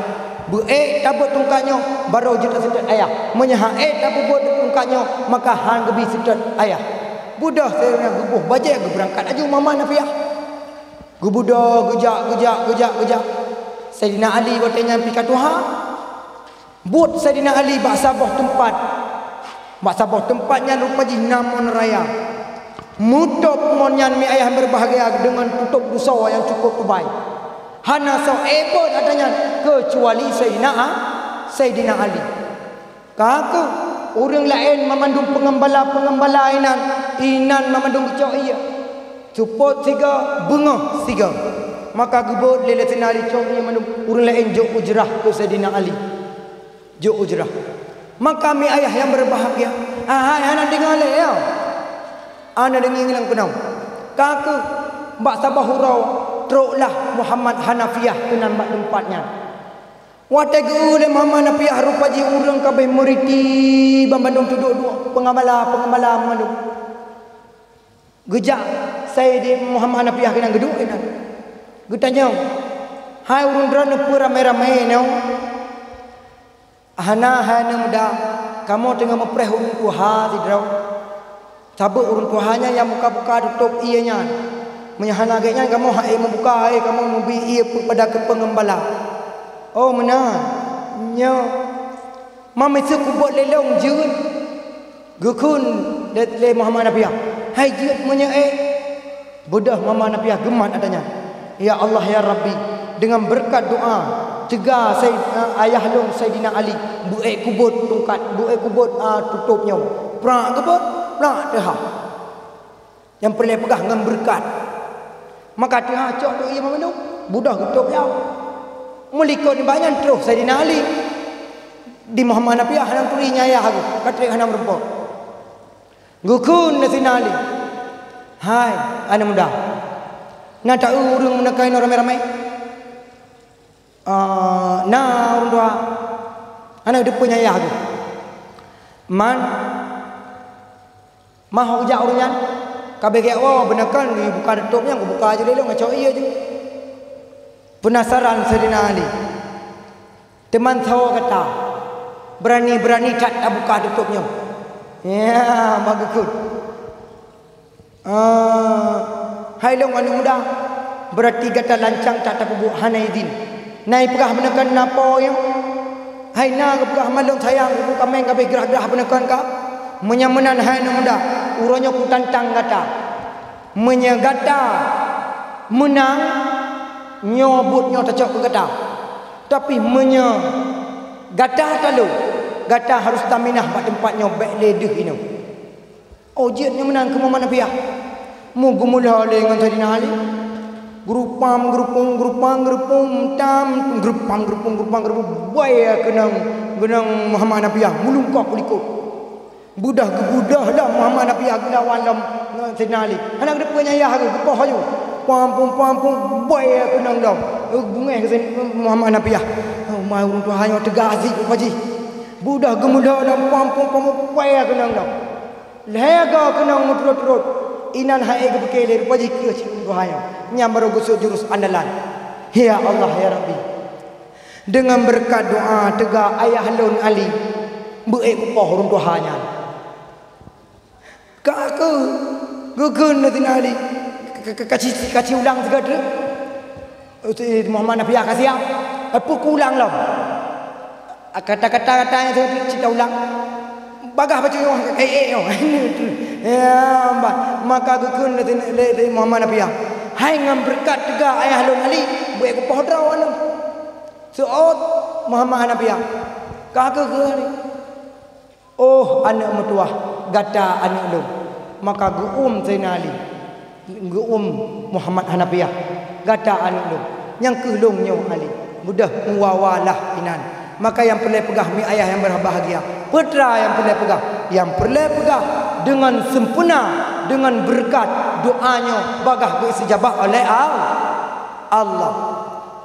Beu-ék tabot tungkat nyoe, barô jeuet taseutôt ayah. Meunyoe han ék tapeubot tungkat nyoe, maka han geubi seutôt ayah." Beudôh Saidina geuboh bajée geubeurangkat laju Muhammad Hanafiah. Geubeudôh, geujak, geujak, geujak, geujak. Saidina Ali watée nyan pih ka tuha. Buet Saidina Ali bak saboh teumpat. Bak saboh teumpat nyan rupa jih na mon raya. Meutôb mon nyan, mi ayah beubahgia, deungon tutôb dusoe nyang cukôp teubai. Hana soe ék bot ata nyan keucuali Saidina A-, Saidina Ali. Ka keuh, ureuëng laén mamandum peungeumbala-peungeumbala inan, inan mamandum geucok ié. Seupôt sigoe, beungoh sigoe. Maka geubot lé Saidina Ali cok ié mandum, ureuëng laén jok ujrah keu Saidina Ali. Jok ujrah. Maka mi ayah nyang beubahgia, hai, hana deungoe lé, ya. Hana deungoe ngilang keunoe. Ka keuh, bak saboh uroe, troklah Muhammad Hanafiah keunan bak teumpat nyan. Watée geu-eu lé Muhammad Hanafiah, rupa jih ureuëng ka abéh meuriti banmandum, teuduek-duek peungeumbala-peungeumbala mandum. Geujak Saidina Muhammad Hanafiah keunan, geuduek keunan. Geutanyong, Hai ureuëng droeneuh peue ramé-ramé nyoe? Hana hai aneuk muda, kamoe teungoh meupreh ureuëng tuha sidroe. Saboh ureuëng tuha nyan nyang buka-buka tutôp ié nyan. Meunyoe hana gét nyan kamoe hase meubuka, eh, kamoe meubi ié peue pada keupeungeumbala. Oh meunan, nyoe. Ma miseue kubot lé lôn jeuet. Geukheun lé, lé Muhammad Napiah, "Hai jeuet meunyoe ék." Beudôh Muhammad Napiah geumat ata nyan. "Ya Allah, ya Rabbi, deungon beureukat doa teuga Said-, ayah lôn Saidina Ali, beu ék kubot tungkat, beu ék kubot, a, tutôp nyoe." Prak geubot, prak teuha. Nyang peureulée peugah ngon beureukat. Maka teuha cok tu ié mandum, beudôh geutôp yau. Meulikot nibak nyan troh Saidina Ali. Di Muhammad Napiah hana turi nyayah aku, ka trek hana meurumpok. Geukheun lé Saidina Ali, "Hai aneuk muda, na ta-eu ureuëng meuneuka inoe ramé-ramé?" "Ah, na ureuëng tuha." "Hana teupeue nyayah aku." "Man?" "Mah geujak ureuëng nyan, ka bèk geuwoe, beuneukan geubuka tutôp nyan, geubuka jih lé lôn, ngacok ié jih." Peunasaran Saidina Ali. "Teuma soe gata, beurani-beurani that tabuka tutôp nyoe?" Ya, bagus. "Ah, hai lôn aneuk muda, beurati gata lancang that tapeubuet hana idhin." "Na ipeugah beuneukan na po nyoe?" "Hai na geupeugah, man lôn sayang, kubu kaméng ka abéh grah-grah beuneukan ka." "Meunyoe meunan hai aneuk muda, uroe nyoe kutantang gata. Meunyoe gata meunang, nyoe buet nyoe tacok keu gata. Tapi meunyoe gata talo, gata harôh taminah bak teumpat nyoe, bèk lé deuh inoe." Oh, jeuet nyoe meunan keu Muhammad Napiah. Meugeumula lé ngon Saidina Ali. Geurupam, geurupung, geurupang, geurupung, tam, geurupam, geurupung, geurupang, geurupung, baya keunong, keunong Muhammad Napiah, meulungkok u likot. Beudôh geubeudôh lom Muhammad Napiah geulawan lom ngon Saidina Ali. Hana geuteupeue nyayah lé, geupoh laju. Pam, pum, pam, pum, baya keunong lom. Beungéh keu Muhammad Napiah. Oh, ma ureuëng tuha nyoe teuga azik rupa jih. Beudôh geumeudôh lom pam, pum, pam, baya keunong lom. Lhèe goe keunong meuturot-turot, inan han ék geupike lé, rupa jih keu cit ureuëng tuha nyan. Nyan barô geuseuôt jurus andalan. Ya Allah, ya Rabbi, deungon beureukat doa teuga ayah lôn Ali, beu ék kupoh ureuëng tuha nyan. Ka keu, geukheun lé Saidina Ali, ka, ka, ka, kaci, kaci ulang sigoe treuk. Said Muhammad Napiah ka siap. Peue kulang lom? Kata-kata, kata nyang cit taulang. Bagaih bacut nyoe, eh, eh, nyoe. Ya, bah. Maka geukheun lé, lé, lé Muhammad Napiah, "Hai ngon beureukat teuga ayah lôn Ali, beu ék kupoh droe lôn." Seuôt Muhammad Napiah. Ka geukheun. "Oh, aneuk meutuwah, gata aneuk lôn." Maka geuôm Saidina Ali, geuôm Muhammad Hanafiah, "Gata aneuk lôn, nyang kheueh lôn nyoe Ali, beudôh meuwawa lah inan." Maka nyang peureulée peugah mi ayah nyang beubahgia, peue teuma nyang peureulée peugah? Nyang peureulée peugah deungon sempurna, deungon beureukat doa nyoe bagaih geuisteujabah oleh Al-, Allah.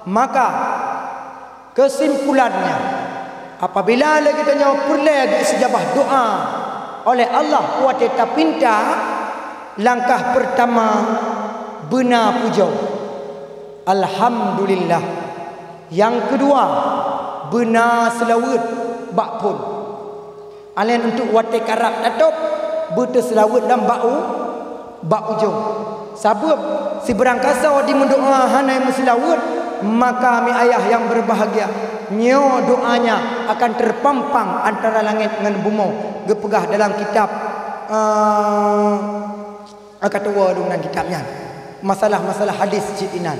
Maka, keusimpulannya, apabila lé geutanyoe peureulée geuisteujabah doa oleh Allah watée tapinta, langkah peurtama beuna pujoe, "Alhamdulillah." Nyang keudua, beuna seulaweuet bak phon. Alèh nyan untuk watée karab tatôb, beuteuseulaweuet lam bak u-, bak ujong. Sabab sibarang kasoe jimeudoa hana meuseulaweuet, maka mi ayah nyang beubahgia, nyoe doanya akan teupampang antara langét ngon bumoe, geupeugah dalam kitab, eh, Ka tuwoe lôn nan kitab nyan. Masalah-masalah hadis cit inan.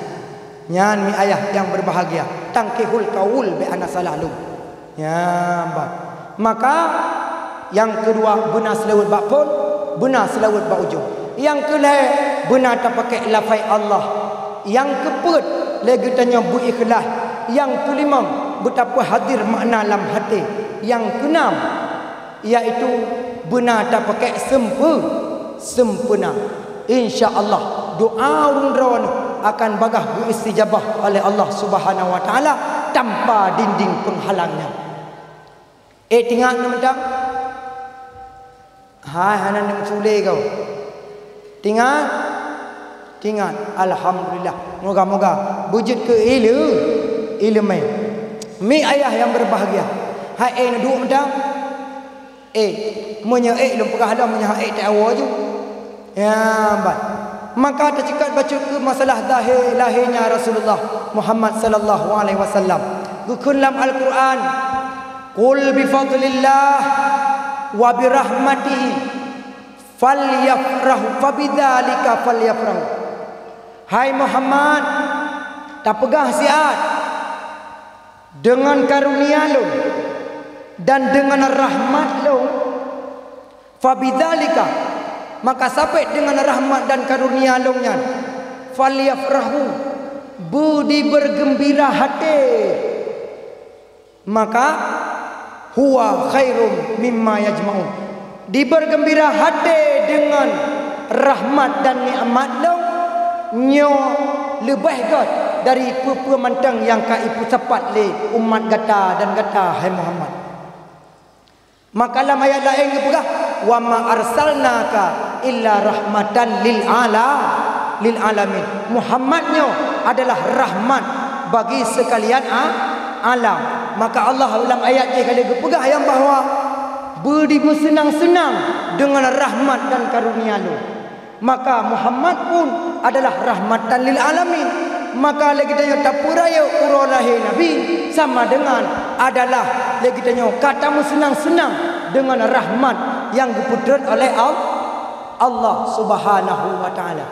Nyan mi ayah nyang beubahgia, tangkihul kaul bék hana salah lôn. Nyan bah. Maka, nyang keudua beuna seulaweuet bak phon, beuna seulaweuet bak ujong. Nyang keulhée beuna tapakék lafai Allah. Nyang keupeuet lé geutanyoe beuikhlaih. Nyang keulimong beutapeuhadir makna lam haté. Nyang keunam yaitu beuna tapakék seumpe-, sempurna. Insya Allah, doa ureuëng droeneuh akan bagaih geuisteujabah oleh Allah Subhanahu wa Taala tanpa dinding peunghalang nyan. Eh, tingat nyoe mantong? Hai, hana neumeusulet kau. Tingat? Tingat. Alhamdulillah. Moga-moga beujeuet keu ileu-, Ileumèe. Mi ayah nyang berbahagia. Hai ék neuduek mantong? Ék, meunyoe ék lôn peugah lom, meunyoe han ék teuawoe ju. Ya, ban. Maka teuceukat bacut keu masalah zahé lahé nya Rasulullah Muhammad sallallahu alaihi wasallam. Geukheun lam Al-Quran, "Qul bi fadlillah wa bi rahmatihi falyafrahu, fa bidzalika falyafrahu." Hai Muhammad, tapeugah siat, "Deungon karunia Lôn dan deungon rahmat Lôn, fa bidzalika, maka sabab deungon rahmat dan karunia Lôn nyan, falyafrahu, beu dibeurgeumbira até." Maka, "Huwa khairum mimma yajma'un." Dibeurgeumbira até deungon rahmat dan nikmat Lôn, nyoe leubeh gét dari peue-peue mantong nyang ka ipeusapat lé umat gata dan gata, hai Muhammad. Maka lam ayat laén geupeugah, "Wa ma arsalnaka illa rahmatan lil ala-, lil alamin." Muhammad nyoe adalah rahmat bagi seukalian a-, alam. Maka Allah lam ayat jih ka lheueh geupeugah nyang bahwa beu dimeuseunang-seunang deungon rahmat dan karunia Lôn. Maka Muhammad pun adalah rahmatan lil alamin. Maka lé geutanyoe tapeurayeuk uroe lahé Nabi sama deungon adalah lé geutanyoe ka tameuseunang-seunang deungon rahmat nyang geupeutrön oleh Al-, Allah Subhanahu wa Taala.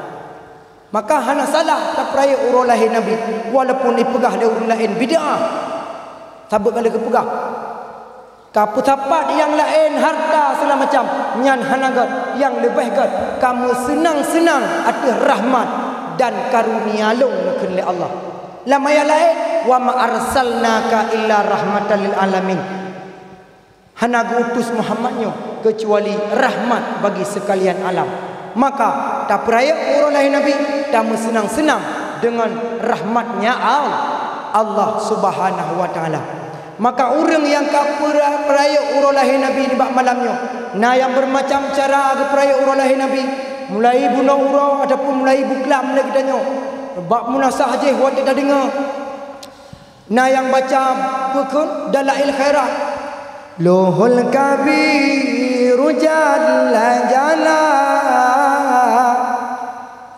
Maka hana salah tapeurayeuk uroe lahé Nabi, walaupun ipeugah lé ureuëng laén bid'ah. Sabab ka lheueh geupeugah, ka peusapat nyang laén hareuta segala macam, nyan hana gét, nyang leubeh gét ka meuseunang-seunang ateueh rahmat dan karunia Lôn neukheun lé Allah. Lam ayat laén, "Wa ma arsalnaka illa rahmatan lil alamin." Hana geuutus Muhammad nyoe keucuali rahmat bagi seukalian alam. Maka, tapeurayeuk uroe lahé Nabi, tameuseunang-seunang deungon rahmatnya Al-, Allah Subhanahu wa Taala. Maka ureuëng nyang ka peura-, peurayeuk uroe lahé Nabi nibak malam nyoe, na nyang beureumacam cara geupeurayeuk uroe lahé Nabi, mulai bunoe uroe ataupun mulai buklam lé geutanyoe. Bak meunasah jih watée tadeungoe, na nyang baca bukon Dalail Khairat, "Luhul Kabiru Jalla Jalla,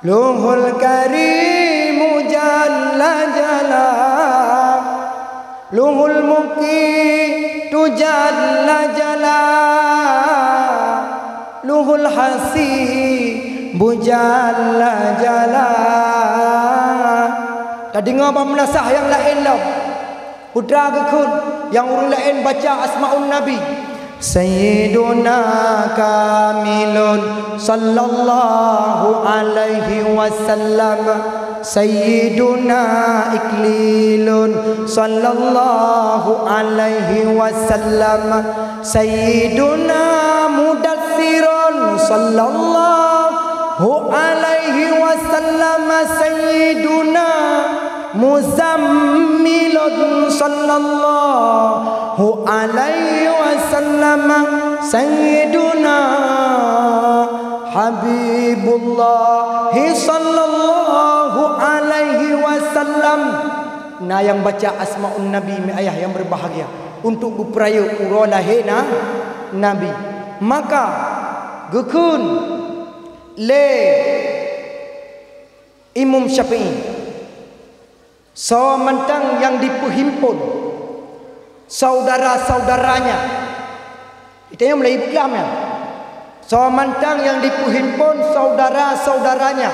Luhul Karimu Jalla Jalla, Luhul Muqitu Jalla Jalla, Luhul Hasibu Jalla Jalla." Tadeungoe bak meunasah nyang laén lom. Peue teuma geukheun nyang ureuëng laén baca Asmaun Nabi. Sayyiduna Kamilun sallallahu alaihi wasallam. Sayyiduna Iklilun sallallahu alaihi wasallam. Sayyiduna Mudassirun sallallahu alaihi wasallam. Sayyiduna Muzammilun sallallahu alaihi wasallam. Sayyiduna Habibullah sallallahu alaihi wasallam. Na nyang baca Asmaun Nabi, mi ayah nyang berbahagia, untuk geupeurayeuk uroe lahé na-, Nabi. Maka geukheun lé Imam Syafi'i, soe mantong nyang dipeuhimpon saudara-saudaranya, geutanyoe mulai buklam nyan. Soe mantong nyang dipeuhimpon saudara-saudaranya,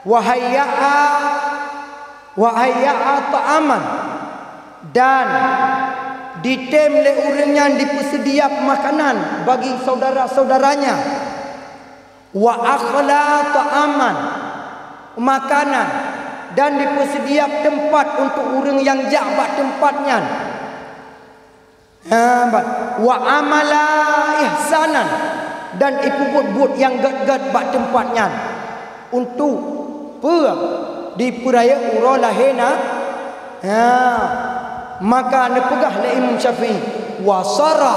wahayya'a, wahayya'a ta'aman, dan ditém lé ureuëng nyan dipeusedia makanan bagi saudara-saudaranya, wa akhla ta'aman, makanan, dan dipeusedia teumpat untuk ureuëng nyang jak bak teumpat nyan. Ha, ban. Wa amala ihsanan, dan ipeubuet buet nyang gét-gét bak teumpat nyan. Untuk peue? Dipeurayeuk uroe lahé na-, ha. Maka neupeugah lé Imam Syafi'i, "Wa sara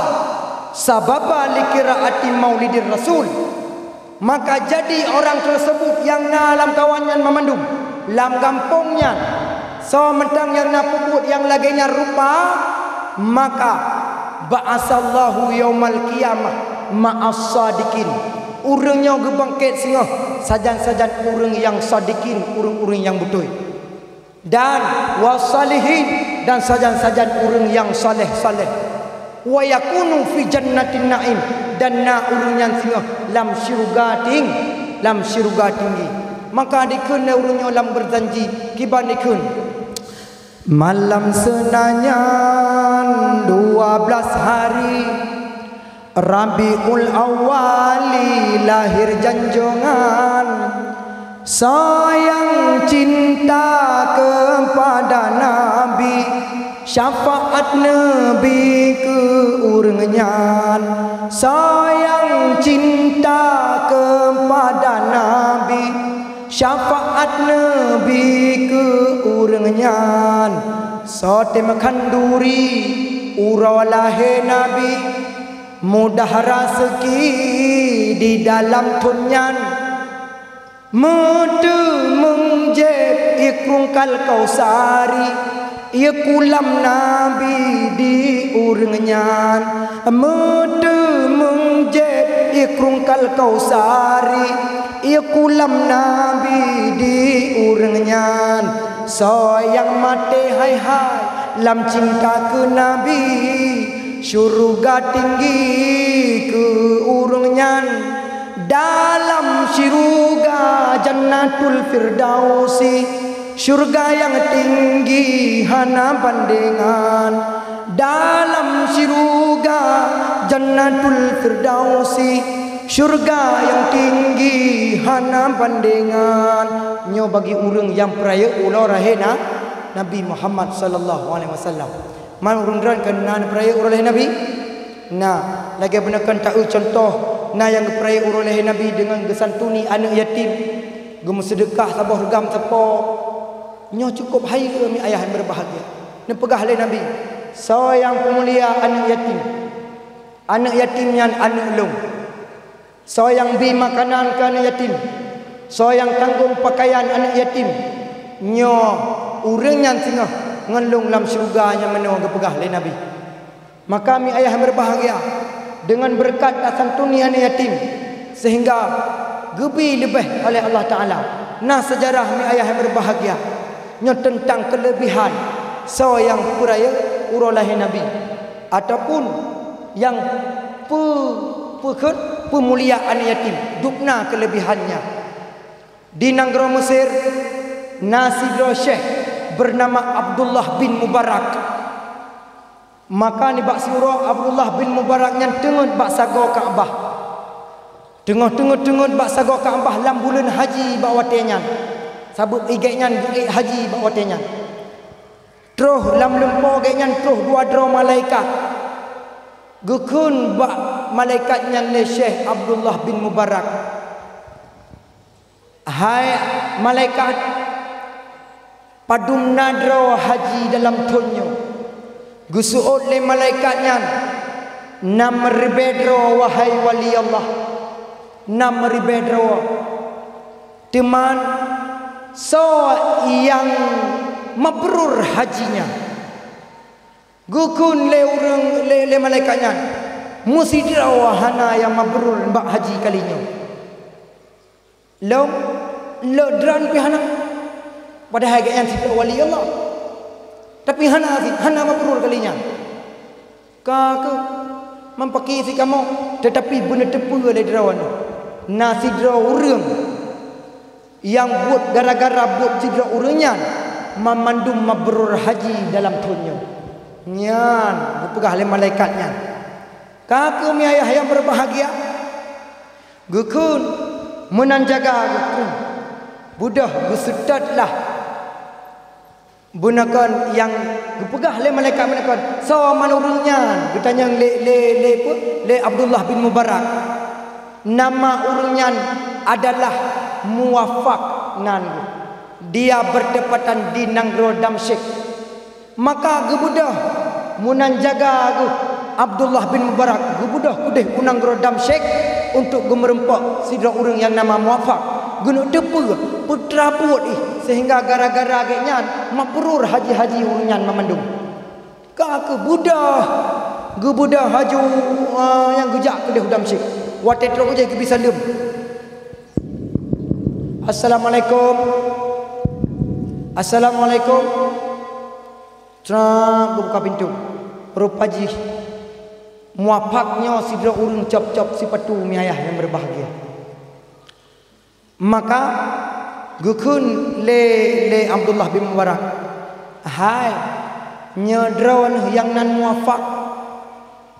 sababa li qiraati Maulidir Rasul." Maka jadi orang tersebut nyang na lam kawan nyan mamandum, lam gampông nyan, Soe mantong nyang na peubuet nyang lagée nyan rupa, maka ba'asallahu yaumal qiyamah ma'as shadiqin. Ureuëng nyoe geubangket singoh sajan-sajan ureuëng nyang shadiqin, ureuëng-ureuëng nyang beutôi. Dan wasalihin, dan sajan-sajan ureuëng nyang saleh-saleh. Wa yakunu fi jannatin na'im, dan na ureuëng nyan singoh lam syeuruga ting-, lam syeuruga tinggi. Maka dikheun lé ureuëng nyoe lam beujanji, kiban dikheun, malam seunanyan dua belas hari Rabiul Awali lahir janjongan. Sayang cinta kepada Nabi, syafaat Nabi keu ureuëng nyan. Sayang cinta kepada Nabi, syafaat Nabi keu ureuëng nyan. Soe teumakhanduri uroe lahé Nabi, mudah raseuki di dalam thon nyan. Meuteumeung jép ié krueng Al-Kausari, ié kulam Nabi di ureuëng nyan. Meuteumeung jép ié krueng Al-Kausari, ié kulam Nabi di ureuëng nyan. Soe nyang maté hai-hai lam cinta keu Nabi, syeuruga tinggi keu ureuëng nyan. Dalam syeuruga Jannatul Firdausi, syeuruga nyang tinggi hana bandengan. Dalam syeuruga Jannatul Firdausi, syeuruga nyang tinggi hana bandengan. Nyoe bagi ureuëng nyang peurayeuk uroe lahé na-, Nabi Muhammad sallallahu alaihi wasallam. Man ureuëng droen kan na neupeurayeuk uroe lahé Nabi? Na, lagée beuneukan taeu cuntoh, na nyang geupeurayeuk uroe lahé Nabi deungon geusantuni aneuëk yatim, geumeuseudeukah saboh reugam sapo. Nyoe cukup hayeue, mi ayah nyang beubahgia. Neupeugah lé Nabi, "Soe nyang peumulia aneuëk yatim? Aneuëk yatim nyan aneuëk lôn." Soe nyang bi makanan keu aneuëk yatim, soe nyang tanggong pakaian aneuëk yatim, nyoe ureuëng nyan singoh ngon lôn lam syeuruga nyang meunoe geupeugah lé Nabi. Maka mi ayah nyang beubahgia, deungon beureukat tasantuni aneuëk yatim, seuhingga geubi leubeh oleh Allah Taala. Na seujarah mi ayah nyang beubahgia, nyoe teuntang keuleubehan soe nyang peurayeuk uroe lahé Nabi, ataupun nyang peu-, peukheun peumulia aneuëk yatim, dubna keuleubehan nyan. Di nanggroe Mesir na sidroe syekh beunama Abdullah bin Mubarak. Maka nibak siuroe Abdullah bin Mubarak nyan teungeut bak sagoe Ka'bah. Teungoh-teungeut-teungeut bak sagoe Ka'bah lam buleuen haji bak watée nyan, sabab igét nyan geuék haji bak watée nyan. Troh lam lumpoe gét nyan troh dua droe malaikat. Geukheun bak malaikat nyan lé Syekh Abdullah bin Mubarak, "Hai malaikat, padum na droe haji dalam thon nyoe?" Geuseuôt lé malaikat nyan, "Nam ribée droe, wahai wali Allah, nam ribée droe. Teuma soe nyang mabrur haji nyan?" Geukheun lé ureuëng, lé, lé malaikat nyan, "Meusidroe hana nyang mabrur bak haji kali nyoe." Lom, lé droen pih hana. Padahai gobnyan sidroe wali Allah. Tapi hana, hana mabrur kali nyan. Ka keuh, man pakri si kamoe, teutapi beuneuteupeu lé droeneuh. Na sidroe ureuëng nyang buet gara-gara buet sidroe ureuëng nyan, man mandum mabrur haji dalam thon nyoe. Nyan geupeugah lé malaikat nyan. Ka keuh mi ayah nyang beubahgia, geukheun meunan jaga geukheun. Beudôh geuseutôt lah. Beuneukan nyang geupeugah lé malaikat beuneukan, "Soe man ureuëng nyan?" Geutanyong lé, lé, lé peue? Lé Abdullah bin Mubarak. "Nama ureuëng nyan adalah Muwafak nan geuh. Dia bertempatan di nanggroe Damsyik." Maka geubeudôh meunan jaga geuh Abdullah bin Mubarak, geubeudôh keudeh u nanggroe Damsyik untuk geumeureumpok sidroe ureuëng nyang nama Muwafak. Geuneuk teupeue, peutra buet ih, seuhingga gara-gara gét nyan mabrur haji-haji ureuëng nyan mamandum. Ka keubeudôh, geubeudôh haju, eh, nyang geujak keudeh u Damsyik. Watée trok u jih geubri saleuem. "Assalamualaikum. Assalamualaikum." Trap geubuka pintoe. Rupa jih Muafak nyoe sidroe ureuëng cop-cop sipatu, mi ayah nyang beubahgia. Maka geukheun lé, lé Abdullah bin Mubarak, "Hai, nyoe droeneuh nyang nan Muafak."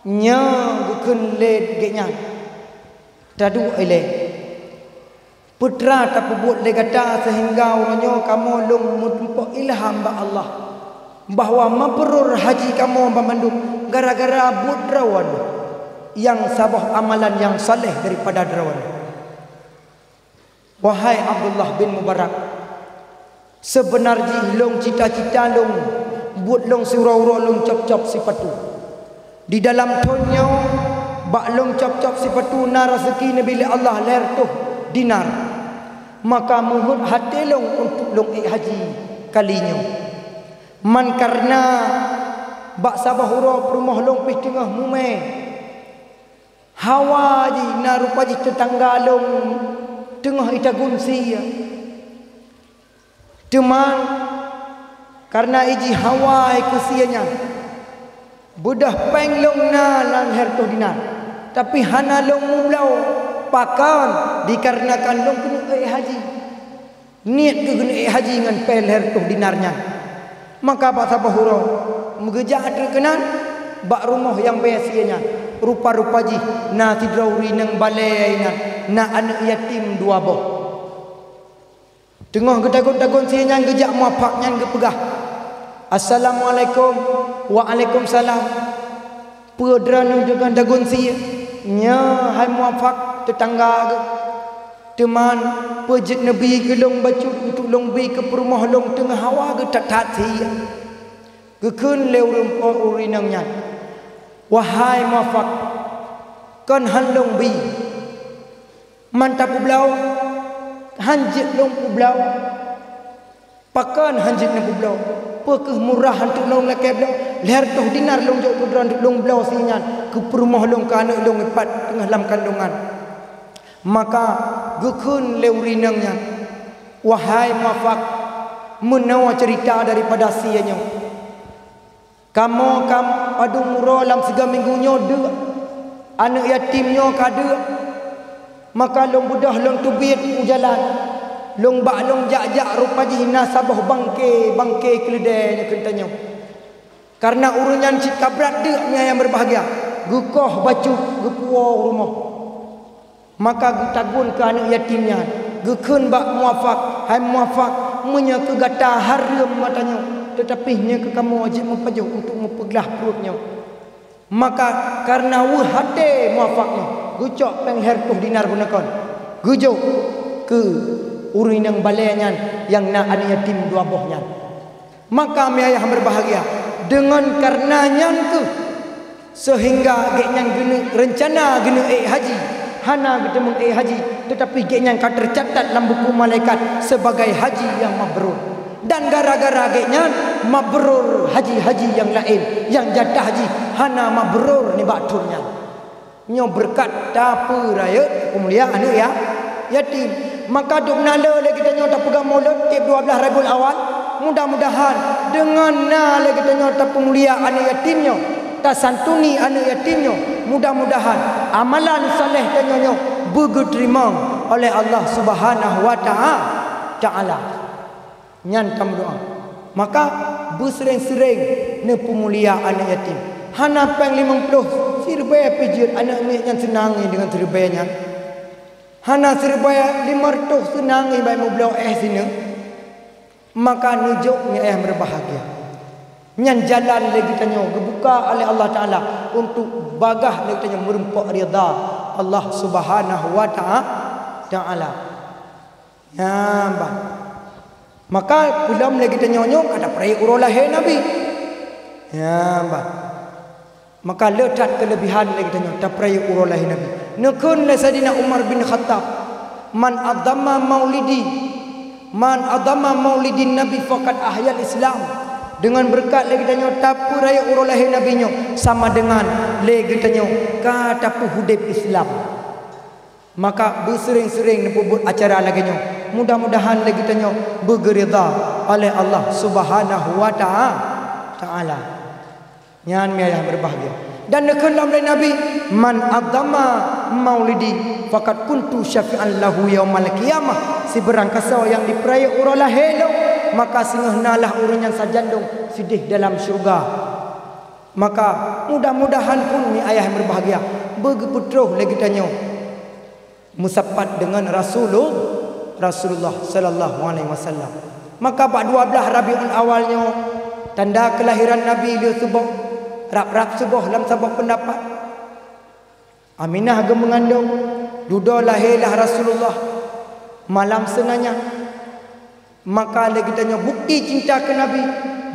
Nyoe geukheun lé gét nyan, "Taduek ilée. Peutra tapeubuet lé gata seuhingga uroe nyoe kamoe lôn meutumpok ilham bak Allah, bahwa mabrur haji kamoe banmandum gara-gara buet droeneuh nyang saboh amalan nyang saleh daripada droeneuh." "Wahai Abdullah bin Mubarak, seubeuna jih lôn cita-cita lôn buet lôn siuroe-uroe lôn cop-cop sipatu. Di dalam thon nyoe, bak lôn cop-cop sipatu na raseuki neubi lé Allah lhée reutôh dinar. Maka meuheuet haté lôn untuk lôn ék haji kali nyoe. Man kareuna bak saboh uroe peurumoh lôn pih teungoh mumé. Hawa jih na rupa jih teutangga lôn teungoh itagun sie. Teuma kareuna ijih hawa keu sie nyan, beudôh péng lôn na lam lhée reutôh dinar, tapi hana lôn meubloe. Pakon? Dikareuna kan lôn keuneuk ék haji." Niet keu keuneuk ék haji ngon péng lhée reutôh dinar nyan. Maka bak saboh uroe, meugeujak treuk keunan bak rumoh nyang bée sie nyan. Rupa-rupa jih na sidroe ureuëng inong balée nyan, na aneuëk yatim dua boh. Teungoh geutagun-tagun sie nyan geujak Muafak nyan geupeugah, "Assalamualaikum." "Waalaikumsalam." "Peue droeneuh deungon dagon sie?" "Nyoe hai Muafak, teutangga geuh. Teuma peue jeuet neubi keu lôn bacut untuk lôn bi keu peurumoh lôn teungoh hawa geuh that-that sie." Geukheun lé ureuëng po ureuëng inong nyan, "Wahai Muafak, kon hán lôn bi. Man tapeubloe, hán jeuet lôn peubloe." "Pakon hán jeuet neupeubloe? Peu kheueh murah untuk lôn lakée bloe? Lhée reutôh dinar lôn jok keu droeneuh lôn bloe sie nyan keu peurumoh lôn, keu aneuëk lôn ipat teungoh lam kandongan." Maka geukheun lé ureuëng inong nyan, "Wahai Muafak, meunoe ceurita daripada sie nyoe. Kamoe ka padum uroe lam sigoe minggu nyoe deuk, aneuëk yatim nyoe ka deuk. Maka lôn beudôh lôn teubiet u jalan. Lôn bak lôn jak-jak rupa jih na saboh bangke, bangke keuleudée nyoe keu tanyoe. Kareuna ureuëng nyan cit ka brat deuk, mi ayah nyang beubahgia, geukoh bacut geupuwoe u rumoh." Maka geutagun keu aneuëk yatim nyan, geukheun bak Muafak, "Hai Muafak, meunyoe keu gata hareuem mata nyoe, teutapi nyoe keu kamoe jeuet meupajoh untuk meupeuglah pruet nyoe." Maka kareuna weueh até Muafak nyoe, geucok péng lhée reutôh dinar beuneukon, geujok keu ureuëng inong balée nyan nyang na aneuëk yatim dua boh nyan. Maka mi ayah nyang beubahgia, deungon kareuna nyan kheueh seuhingga gét nyan geuneuk reuncana geuneuk ék haji, hana geuteumeung ék haji, teutapi gét nyan ka teucatat lam buku malaikat sibagai haji nyang mabrur. Dan gara-gara gét nyan mabrur haji-haji nyang laén nyang jatah jih hana mabrur nibak thon nyan. Nyoe beureukat tapeurayeuk peumulia aneuëk ya-, yatim. Maka dum na le lé geutanyoe tapeugah mulod tieb dua blaih Rabiul Awal. Mudah-mudahan deungon na lé geutanyoe tapeumulia aneuëk yatim nyoe, tasantuni aneuëk yatim nyoe, mudah-mudahan amalan saleh tanyoe nyoe beugeuteurimong oleh Allah Subhanahu wa ta'a-, Ta'ala. Nyan tameudoá. Maka beuseuréng-seuréng neupeumulia aneuëk yatim. Hana péng limong ploh, siribée pih jeuet, aneuëk miet nyan seunang deungon siribée nyan. Hana siribée, limong reutôh seunang bak meubloe éh sineuk. Maka neujok ngon éh meubahgia. Nyan jalan lé geutanyoe geubuka oleh Allah Taala untuk bagah lé geutanyoe meurumpok ridha Allah Subhanahu wa ta'a-, Ta'ala. Nyan bah. Maka peulom lé geutanyoe nyoe ka tapeurayeuk uroe lahé Nabi. Nyan bah. Maka le that keuleubihan lé geutanyoe tapeurayeuk uroe lahé Nabi. Neukheun lé Saidina Umar bin Khattab, Man adama maulidi, man adama maulidin Nabi faqad ahyal Islam. Dengan beureukat lé geutanyoe tapeurayeuk uroe lahé Nabi nyoe, sama dengan lé geutanyoe ka tapeuhudeb Islam. Maka beuseuréng-seuréng neupeubuet acara lagée nyoe. Mudah-mudahan lé geutanyoe beugeuridha oleh Allah Subhanahu wa ta'a-, Ta'ala. Nyan mi ayah beubahgia. Dan neukheun lom lé Nabi, "Man adama maulidi faqad kuntu syafi'an lahu yaumal qiyamah." Sibeurang kasoe nyang dipeurayeuk uroe lahé lôn, maka singoh nalah ureuëng nyan sajan lôn sideh dalam syeuruga. Maka mudah-mudahan pun mi ayah beubahgia, beugeupeutroh lé geutanyoe meusapat deungon Rasulul-, Rasulullah sallallahu alaihi wasallam. Maka bak dua blaih Rabiul Awal nyoe, tanda keulahiran Nabi lheueh suboh, rab-rab suboh lam saboh peundapat. Aminah geumeungandong, dudoe lahé lah Rasulullah malam seunanyan. Maka lé geutanyoe bukti cinta keu Nabi,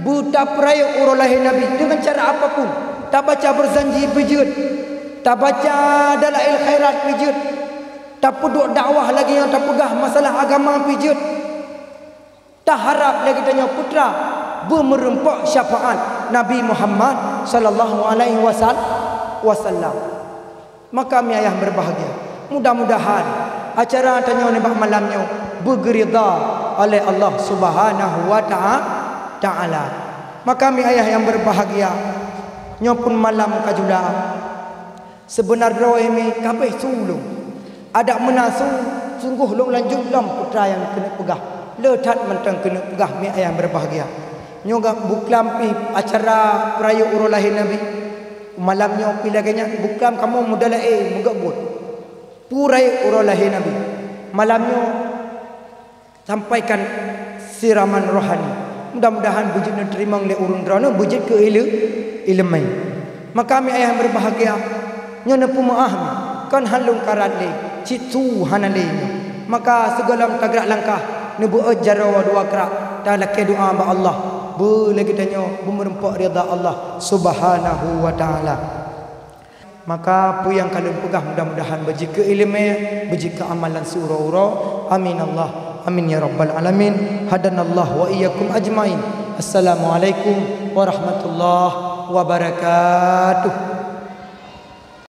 beutapeurayeuk uroe lahé Nabi deungon cara apapun. Tabaca beurzanji pih jeuet, tabaca dalail khairat pih jeuet, tapeuduek dakwah lagée nyang tapeugah masalah agama pih jeuet. Taharab lé geutanyoe putra beumeureumpok syafaat Nabi Muhammad sallallahu alaihi wasal-, wasallam. Maka mi ayah beubahgia, mudah-mudahan acara tanyoe nibak malam nyoe beugeuridha oleh Allah Subhanahu wa ta'a-, Ta'ala. Maka mi ayah nyang beubahgia, nyoe pun malam ka jula. Seubeuna droe mi kabeh su lôn. Adak meunan su, sunggoh lôn lanjut lom putra nyang keuneuk peugah. Le that mantong keuneuk peugah mi ayah beubahgia. Nyoe ga buklam pih acara peurayeuk uroe lahé Nabi. Malam nyoe pih lagée nyan, buklam kamoe meudalaé meugét buet. Peurayeuk uroe lahé Nabi. Malam nyoe sampaikan siraman rohani. Mudah-mudahan beujeuet neuteurimong lé ureuëng droeneueh beujeuet keu ile-, ileumé. Maka mi ayah beubahgia, nyoe neupeumeuáh mi, kon han lôn karat lé, cit su hana lé nyoe. Maka sigohlom tagrak langkah, neubeuet jaroe dua krak, talakée doá bak Allah, beu lé geutanyoe beumeureumpok ridha Allah Subhanahu wa Ta'ala. Maka peue nyang ka lôn peugah mudah-mudahan beujeuet keu ileumé, beujeuet keu amalan siuroe-uroe. Amin Allah, amin ya rabbal alamin. Hadanallah wa iyyakum ajmain. Assalamualaikum warahmatullahi wabarakatuh.